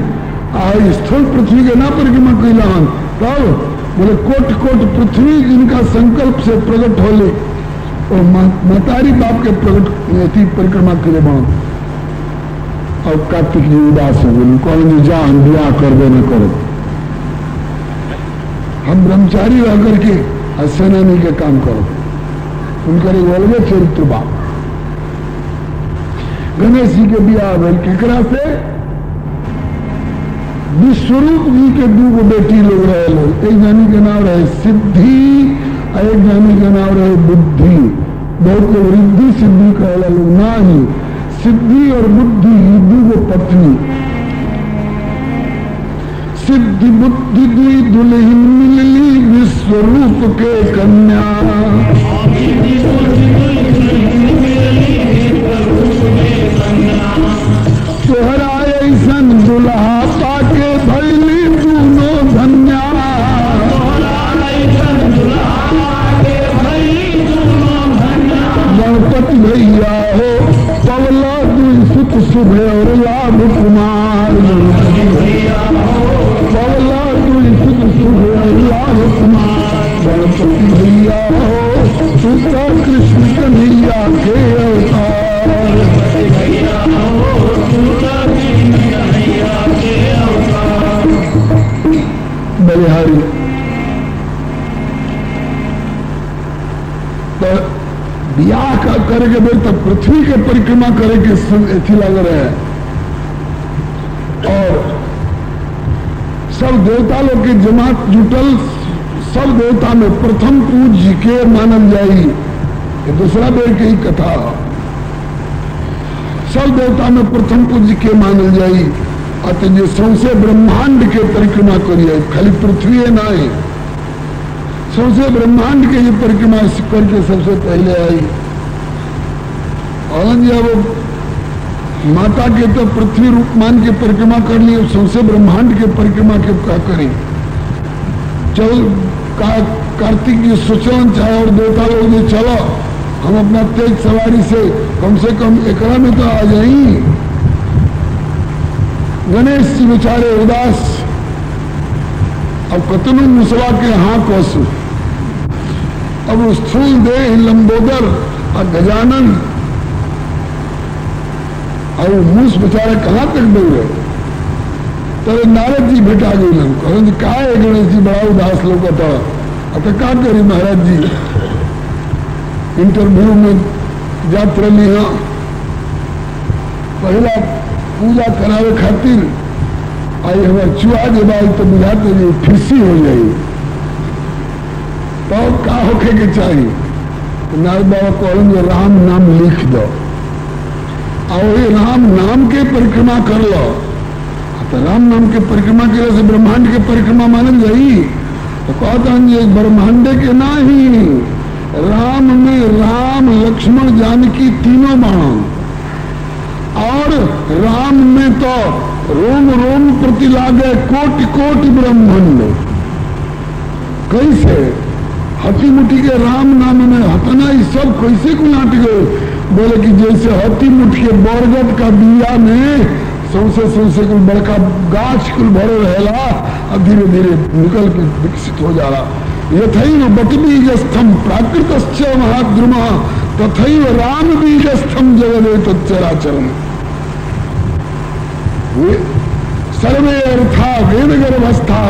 आ स्थूल पृथ्वी के ना परिक्रमा कैला हन। तब बोले कोट कोट पृथ्वी जिनका संकल्प से प्रकट होले और मतारी बाप के प्रकट अथी परिक्रमा करे बाण। और कार्तिक जी उदास हो गए। कहने जा, हम ब्याह कर न करो, हम ब्रह्मचारी रह करके और सेनानी के काम करो। उनकर एगो अलगे चरित्र बा। गणेश जी के बियाह भेल केकरा से? विश्वरूप जी के दू गो बेटी लोग रहे लोग। एक जानी के नाम रहे सिद्धि और एक जानी के नाम रहे बुद्धि। बहुत लोग रिद्धि सिद्धि कहला लोग, ना ही, सिद्धि और बुद्धि ये दू गो पत्नी। सिद्धि बुद्धि दुई दुल्हन मिलली विश्वरूप के कन्या। सिद्धि बुद्धि दुई दुल्हन मिलली विश्वरूप के कन्या। तोहरा ऐसन दुल्हा पाके भैली दूनो धन्या। तोहरा ऐसन दुल्हा के भइली दुनो धन्या। गणपति भैया हो, पवला दुई सुत शुभ और लाभ कुमार। गणपति भैया हो, पवला दुई सुत शुभ और लाभ कुमार। गणपति भैया हो, तू तो कृष्ण कन्हैया के अवतार। गणपति भैया हो, तू तो कृष्ण कन्हैया के अवतार। बलिहारी। तो ब्याह का करे के बेर तब पृथ्वी के परिक्रमा करे के अथी लग रहे हैं और सब देवता लोग के जमात जुटल। सब देवता में प्रथम पूज्य के मानल जाई, ये दूसरा बेर के ही कथा है। सब देवता में प्रथम पूज्य के मानल जाई? अतः जो सौंसे ब्रह्मांड के परिक्रमा करिए, खाली पृथ्वी ना है, सौंसे ब्रह्मांड के ये परिक्रमा करके सबसे पहले आई। और जब माता के तो पृथ्वी रूप मान के परिक्रमा कर ली, सौंसे ब्रह्मांड के परिक्रमा के का करी? चल का कार्तिक जी सोचलन चाहे और देवता लोग जी, चलो हम अपना तेज सवारी से कम से कम एकरा में तो आ जाई। गणेश जी बेचारे उदास। अब कतनो मुसवा के हाँ कसु, अब स्थूल देह लंबोदर और गजानन और वो मूस बेचारे कहाँ तक दौड़े? तर नारद जी भेटा गए। कहलन का है गणेश जी बड़ा उदास लौकता। अतः का करी महाराज जी, इंटरव्यू में जात रही हाँ, पहला पूजा करावे खातिर आई हमारे चुआ जे बाई तो बुझाते नहीं फिसी हो जाई, तो का होखे के चाहिए। तो नारद बाबा कहलन जे राम नाम लिख दो और ये राम नाम के परिक्रमा कर लो। तो राम नाम के परिक्रमा के से ब्रह्मांड के परिक्रमा मानल जाई। तो कहता जे ब्रह्मांड के नाही, राम में राम लक्ष्मण जानकी तीनों बाण, और राम में तो रोम रोम प्रति लागे कोटि कोटि ब्रह्मांड। कैसे हती मुठी के राम नाम में हतना ही सब कैसे कुलाट गए? बोले कि जैसे हती मुठ के बरगद का बिया में सौसे सौसे कुल बड़का गाछ कुल भरे रहेला और धीरे धीरे निकल के विकसित हो जाला। यथैव बटबीजस्थम प्राकृतश्च महाद्रुम तथैव राम बीजस्थम जगदेतच्चराचरम। सर्वे अर्था वेद गर्भस्था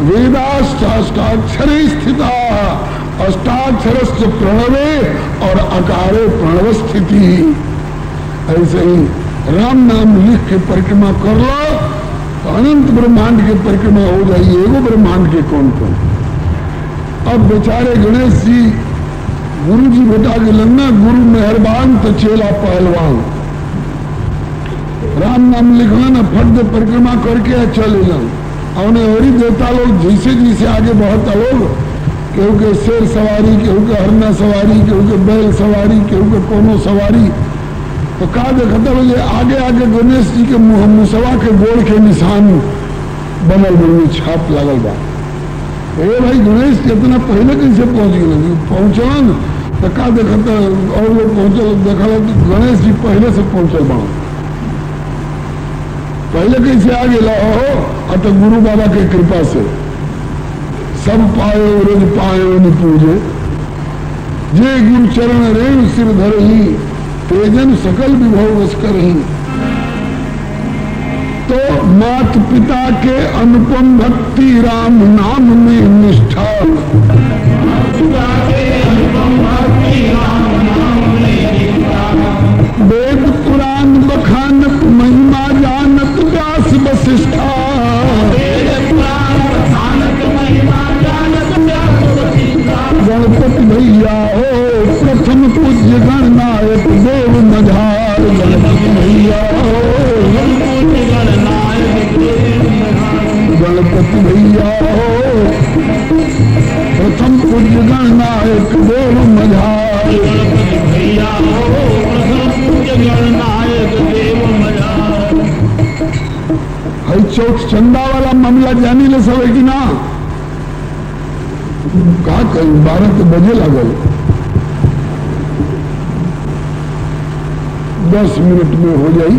वेदाष्टाक्षरे स्थिता अष्टाक्षरस्य प्रणवे और अकारे प्रणव स्थिति। ऐसे ही राम नाम लिख के परिक्रमा कर लो तो अनंत ब्रह्मांड के परिक्रमा हो जाएगी, एगो ब्रह्मांड के कौन कौन। अब बेचारे गणेश जी गुरु जी बेटा के लगना, गुरु मेहरबान तो चेला पहलवान। राम नाम लिखना ना फट दे परिक्रमा करके चले जाओ। और और देवता लोग जैसे जैसे आगे बढ़ता लोग, केहू के शेर सवारी, केहू के हरना सवारी, केहू के बैल सवारी, केहू के कोनो सवारी, तो का देखता बोले आगे आगे गणेश जी के मुँह मुसवा के गोड़ के निशान बनल बन छाप लगल बा। ए भाई गणेश इतना पहले कैसे पहुंच गए? पहुंचलन तो का देखता और लोग पहुंचल, देखल तो गणेश जी पहले से पहुंचल बा। पहले कैसे आ गया हो? अतः गुरु बाबा के कृपा से सब पाए रोज पाए पूजे, जे गुरु चरण रेणु सिर धरही तेजन सकल विभव वश करही। तो मात पिता के अनुपम भक्ति राम नाम में निष्ठा, वेद पुराण बखानत महिमा जानत व्यास वशिष्ठा, गणपति भैया हो प्रथम पूज्य गणनायक देव मझार। गणपति भैया हो, गणपति भैया हो प्रथम पूज्य गणनायक देव मझार। भैया हो प्रथम पूज्य गणनायक देव मझार। हई चौथ चंदा वाला मामला जानी ले सब कि ना? का कही 12 तो बजे लगल, 10 मिनट में हो जाई।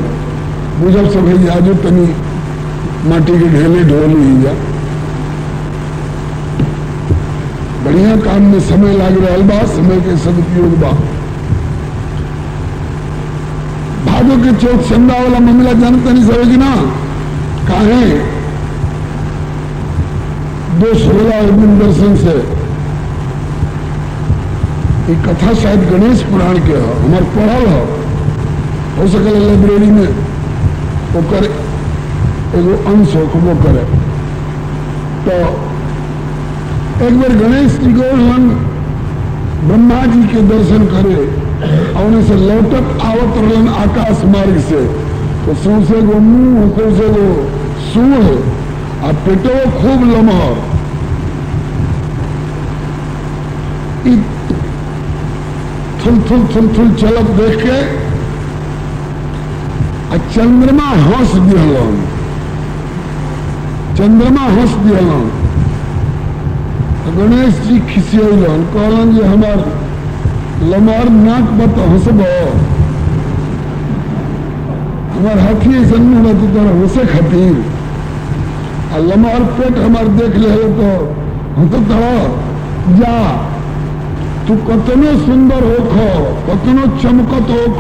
बुझल सब है आजो तनी माटी के ढेले ढोल ही जा। बढ़िया काम में समय लाग रहा बा, समय के सदुपयोग बा। भादो के चौथ चंदा वाला मामला जानता नहीं सब कि ना? काहे दोष होला दिन दर्शन से। ये कथा शायद गणेश पुराण के हो, हमार पढ़ल हो सकल लाइब्रेरी में ओकर एगो अंश होखबो करे। तो एक बार गणेश जी को ब्रह्मा जी के दर्शन करे और से लौटत आवत रहन आकाश मार्ग से, तो सौसे गो मुंह सौसे गो सूढ़ आ पेटो खूब लमहर। थुल थुल थुल थुल चलत देख के आ चंद्रमा हंस दिहलन, चंद्रमा हंस दिहलन। गणेश जी खिसियलन, कहलन जे हमार लमहर नाक बत हंसब, हमार हाथी ऐसा मुँह बत तोरा हंसे खातिर, आ लमहर पेट हमार देख ले तो हंसत जा। तू कतनो सुंदर होख, कतनो चमकत होख,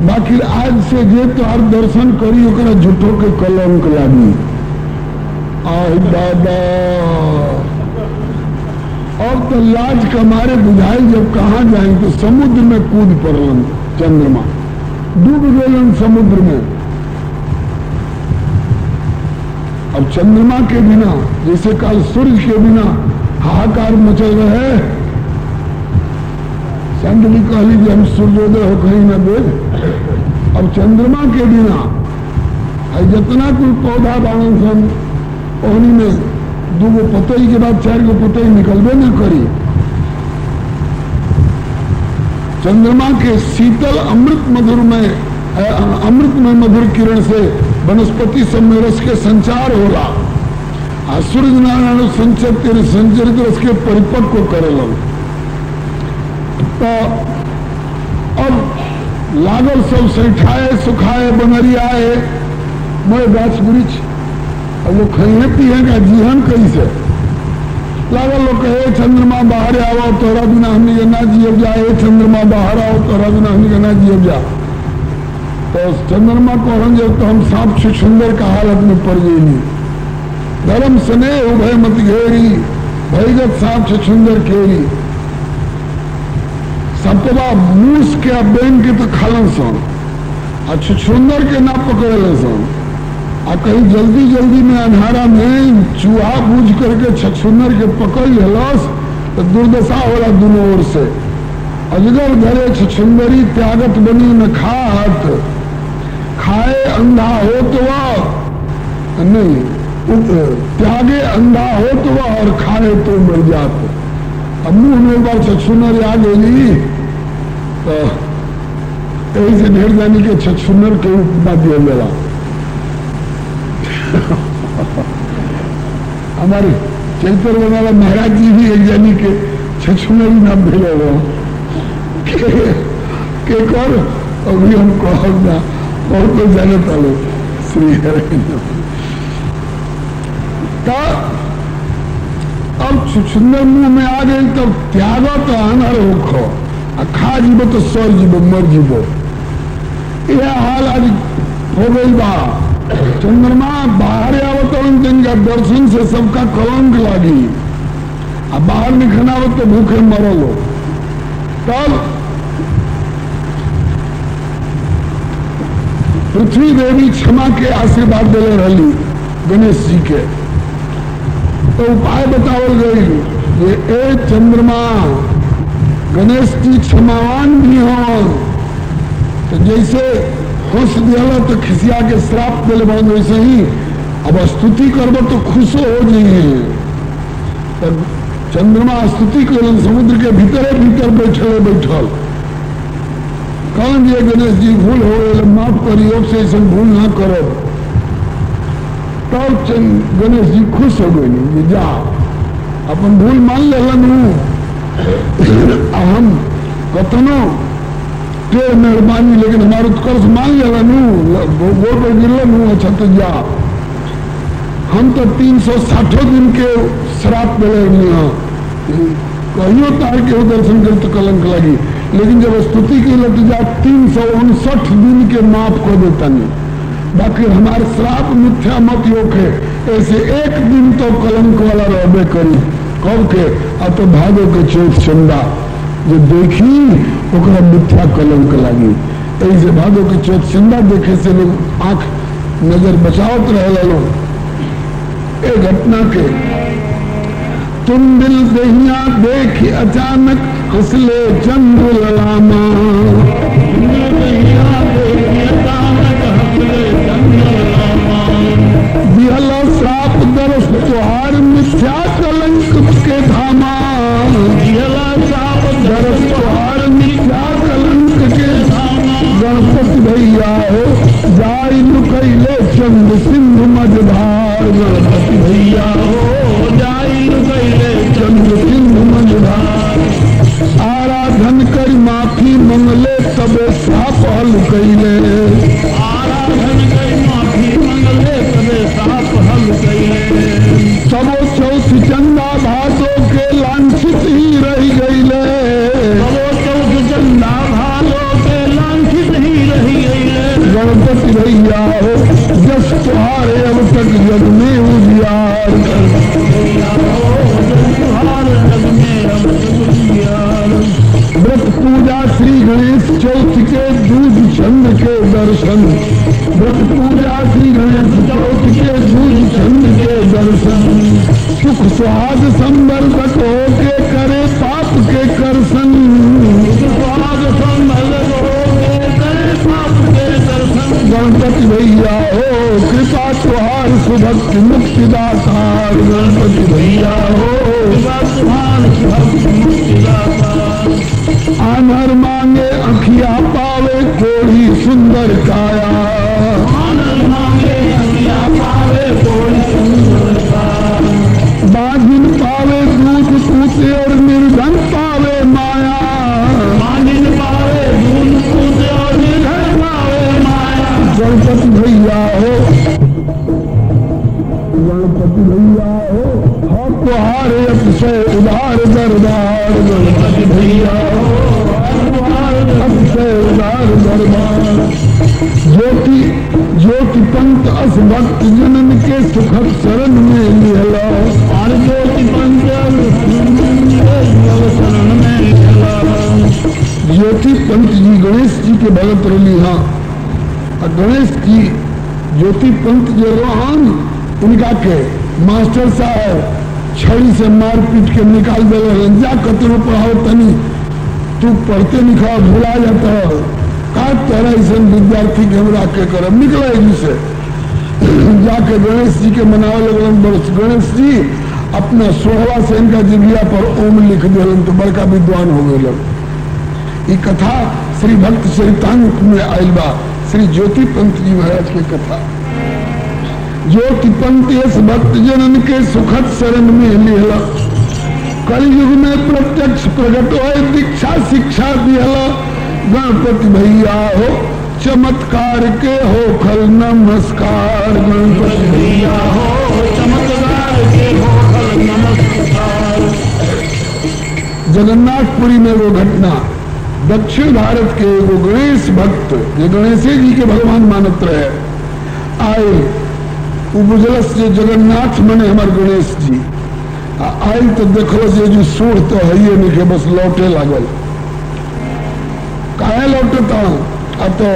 बाकी आज से जे तोहार दर्शन करी ओकरा झूठो के कलंक लागी। आह बाबा, अब तो लाज कमारे बुझाई जब कहाँ जाए तो समुद्र में कूद पड़लन, चंद्रमा डूब गलन समुद्र में। अब चंद्रमा के बिना, जैसे कल सूर्य के बिना हाहाकार मचल रहे, संत भी कहली कि हम सूर्योदय हो कहीं न देख। अब चंद्रमा के बिना जितना कोई पौधा बावन सन ओहनी में 2 पतई के बाद 4 पतई निकलबे न करी। चंद्रमा के शीतल अमृत मधुर में, अमृत में मधुर किरण से वनस्पति सब में रस के संचार होला, आ सूर्य नारायण संचरित संचरित रस के परिपक्व करे। तो अब लागल सब सैठाए सुखाए बनरियाए मोर गाछ वृक्ष, अब वो खाइए पिए का जीवन कैसे। लागल लोग कहे चंद्रमा बाहर आओ तोरा बिना हमने के ना जियब जा, चंद्रमा बाहर आओ तोरा बिना हमने के ना जियब जा। तो चंद्रमा कहन जब तो हम सांप छुछुंदर का हालत में पड़ गई। धर्म स्नेह उभय मत घेरी, भयगत सांप छुछुंदर केरी। सपवा मूस के बेन के तो खालन सन, आ छुछुंदर के ना पकड़े सन। आ कहीं जल्दी जल्दी में अंधारा में चूहा बूझ करके छछुंदर के पकड़ लेलस तो दुर्दशा होला दोनों ओर से। अजगर धरे छछुंदरी त्यागत बनी न खात, खाए अंधा हो तो वह नहीं, त्यागे अंधा हो तो वह और खाए तो मर जात। अब मुंह में एक बार छछुंदर आ गई तो यही से ढेर जानी के छछुंदर के उपमा दिया गया। हमारे चैतर वाला महाराज जी भी एक जानी के छछुंदर नाम भेजा हुआ के कर अभी हम कहना बहुत तो जाने तालो श्री हरे। अब छुछुंदर मुंह में आ गई तब त्याग तो अनहर होखो, आ खा जीवो तो सर जीवो मर जीवो। यह हाल आज हो गई बा। चंद्रमा बाहर आवत जिनका दर्शन से सबका कलंक लागी, आ बाहर निकलना तो भूखे मरलो। तब पृथ्वी देवी क्षमा के आशीर्वाद दिले रही गणेश जी के, तो उपाय बतावल गई ये ए चंद्रमा गणेश जी क्षमावान भी हो, तो जैसे खुश दिया तो खिसिया के श्राप दिले बन, वैसे ही अब स्तुति करबो तो खुश हो जाइए। तब चंद्रमा स्तुति कर समुद्र के भीतरे भीतर बैठल बैठल कौन ये गणेश जी भूल हो गए माफ करियो, से ऐसा भूल ना करो। तब गणेश जी खुश हो गए, जा अपन भूल मान लेलन हम कतनो टेढ़ मेहरबानी लेकिन हमारे उत्कर्ष मान लेलन, गोड़ पर गिरलन हूँ। अच्छा तो जा, हम तो 360 दिन के श्राप दिले, कहियो तार के दर्शन कर तो कलंक लगी, लेकिन जब स्तुति की लग जा 359 दिन के माफ कर देता नहीं, बाकी हमारे श्राप मिथ्या मत योखे, ऐसे एक दिन तो कलंक वाला रहबे करी। कब के अब तो भागो के चौथ चंदा जो देखी ओकरा मिथ्या कलंक लगी। ऐसे भागो के चौथ चंदा देखे से लोग आंख नजर बचावत रहे लोग। एक घटना के तुम दिल दहिया देख अचानक हंसले चंद्र ललामा, दिहला श्राप दरस तुहार मिथ्या कलंक के धामा, दिहला श्राप दरस तुहार मिथ्या कलंक के धामा। गणपति भैया हो जाय लुकैले चंद्र सिंधु मझधार, गणपति भैया हो जाय लुकैले चंद्र सिंधु मझधार। आराधन कर माफी मंगले तबे श्राप हल कैले, दरबार। व्रत पूजा श्री गणेश चौथ के दूज चंद के दर्शन, व्रत पूजा श्री गणेश चौथ के दूज चंद के दर्शन, सुख सुहाग संवर्धक होके करे पाप के करसन, सुहाग संभल होके करे पाप के दर्शन। गणपति भैया हो कृपा तुहार सुभक्ति मुक्तिदातार, गणपति भैया हो कृपा तुहार भक्ति मुक्तिदाता। आनर मांगे अखिया पावे कोड़ी सुंदर काया, आनंद मांगे अखिया पावे कोई सुंदरता। बाजिन पावे दूध पूते और निर्धन पावे माया, मानिन पावे दूध पूते और निर्धन पावे माया। गणपति भैया हो, गणपति भैया हो, हो तुहारे अतिशय उदार दरबार, गणपति भैया हो अतिशय उदार दरबार। ज्योति ज्योति पंत अस भक्त जनन के सुखद शरण में लिहला, और ज्योति पंच शरण में चला। ज्योति पंत जी गणेश जी के भगत रही हाँ, और गणेश जी ज्योति पंत जो रोहन उनका के मास्टर साहब छड़ी से मार पीट के निकाल दे रहे, जा कतरो पढ़ाओ तनी तू पढ़ते लिखा भुला जाता है, का तोरा ऐसे विद्यार्थी के हमरा के करब, निकला एजी से। जाके गणेश जी के मनावे लगलन, बस गणेश जी अपना सोहवा से इनका जिभिया पर ओम लिख दिलन तो बड़का विद्वान हो गए। ये कथा श्री भक्त चरितांक में आयल बा, श्री ज्योति पंत जी महाराज के कथा। ज्योति पंत यस भक्त जनन के सुखद शरण में लिहला, कलयुग में प्रत्यक्ष प्रकट हो दीक्षा शिक्षा दिहला, गणपति भैया हो चमत्कार के हो खल नमस्कार, गणपति भैया हो चमत्कार के हो खल नमस्कार। जगन्नाथपुरी में वो घटना, दक्षिण भारत के एगो गणेश भक्त जो गणेश जी के भगवान मानत रहे आए, उ बुझलस जे जगन्नाथ मने हमार गणेश जी, आ आयल तो देखलस जे जी सूढ़ तो है नहीं के बस लौटे लागल। काहे लौटे तो अब तो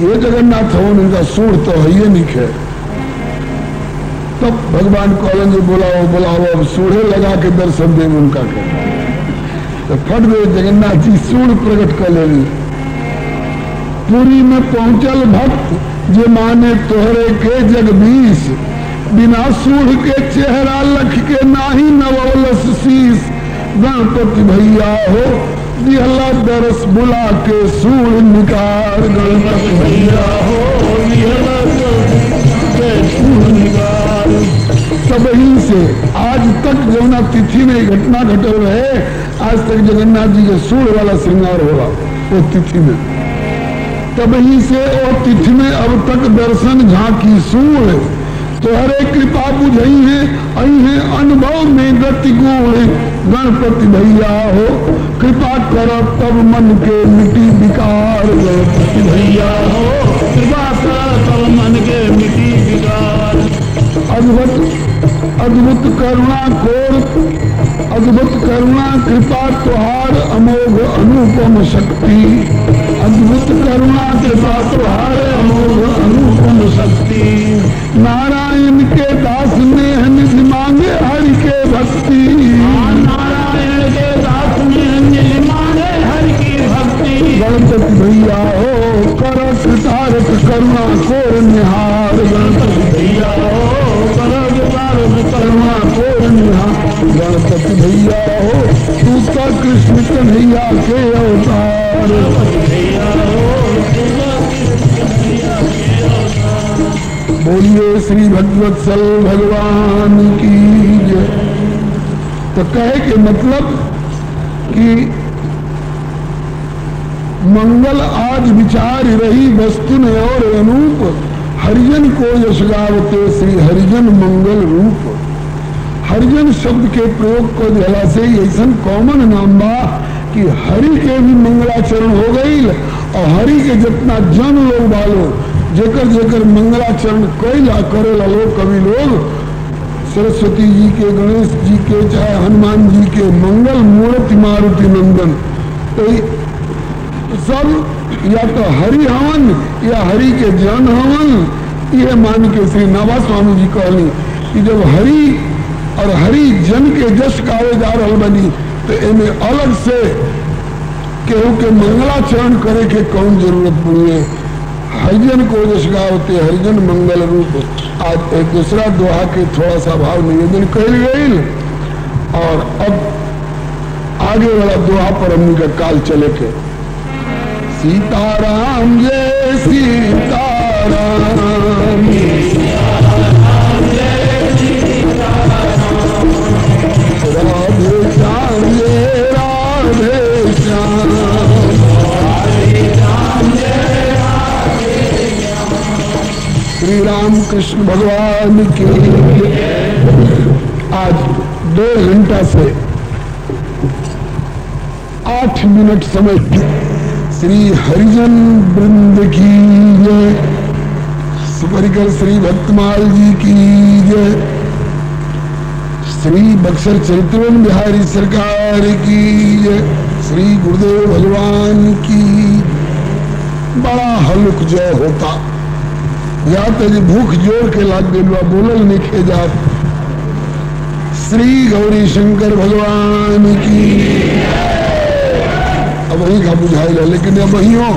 ये जगन्नाथ हो इनका सूढ़ तो है नहीं के। तब भगवान कहलन जे बुलाओ बुलाओ, अब सूढ़े लगा के दर्शन देव उनका के। तो फट गए जगन्नाथ जी सूढ़ प्रकट कर लेनी। पुरी में पहुंचल भक्त जे माने तोहरे के जगदीश, बिना सूढ़ के चेहरा लख के नाही नवलस शीस, गणपति भैया हो दिहला दरस बुला के सूढ़ निकार, गणपति भैया हो के सूर निकाल। तबही से आज तक जौना तिथि में घटना घटल रहे, आज तक जगन्नाथ जी के सूढ़ वाला श्रृंगार होला वो तिथि में। तबही से ओ तिथि में अब तक दर्शन झांकी सूढ़, तोहरे कृपा बुझई है आई है अनुभव में गति गुण, गणपति भैया हो कृपा कर तब मन के मिटी विकार, गणपति भैया हो कृपा कर तब मन के मिटी विकार। अद्भुत अद्भुत करुणा कोर, अद्भुत करुणा कृपा तुहार अमोघ अनुपम शक्ति, अद्भुत करुणा कृपा तुहार अमोघ अनुपम शक्ति, नारायण के दास ने निधि मांगे हरि के भक्ति, नारायण के दास ने निधि मांगे हरि की भक्ति। गणपति भैया हो कर कृतार्थ करुणा कोर निहार, गणपति भैया हो कर कृतार्थ करुणा कोर निहार, गणपति भैया हो तू तो कृष्ण कन्हैया के अवतार, भैया हो बोलिए श्री भगवत्सल भगवान की जय। तो कहे के मतलब कि मंगल आज विचार रही वस्तु ने और अनूप, हरिजन को यश गावते श्री हरिजन मंगल रूप। हरिजन शब्द के प्रयोग को दिला से ऐसा कॉमन नाम बा कि हरि के भी मंगलाचरण हो गई और हरि के जितना जन लोग बालो जेकर जेकर मंगलाचरण कैला करेला लोग कवि लोग सरस्वती जी के, गणेश जी के, चाहे हनुमान जी के, मंगल मूर्ति मारुति नंदन, तो सब या तो हरि हवन या हरि के जन हवन। ये मान के श्री नाभा स्वामी जी कहली कि जब हरि और हरि जन के जश गावे जा रहा बनी तो एमे अलग से केहू के मंगलाचरण करे के कौन जरूरत पड़ी है। हरिजन को जश गावते हरिजन मंगल रूप। आज एक दूसरा दोहा के थोड़ा सा भाव निवेदन कल गई और अब आगे वाला दोहा पर हमनी का काल चले के। सीताराम जय सीताराम, राधे श्याम जय राधे श्याम। श्री राम कृष्ण भगवान की जय। आज 1.5 घंटा से 8 मिनट समय श्री हरिजन वृंद की जय, सुपरिकर श्री भक्तमाल जी की जय, श्री बक्सर चरित्रवन बिहारी सरकार की जय, श्री गुरुदेव भगवान की। बड़ा हलुक जय होता या तो जी भूख जोर के लाग गइल बा, बोलल नहीं जात। श्री गौरी शंकर भगवान की। अब वही का बुझाइल है, लेकिन अब वही हो।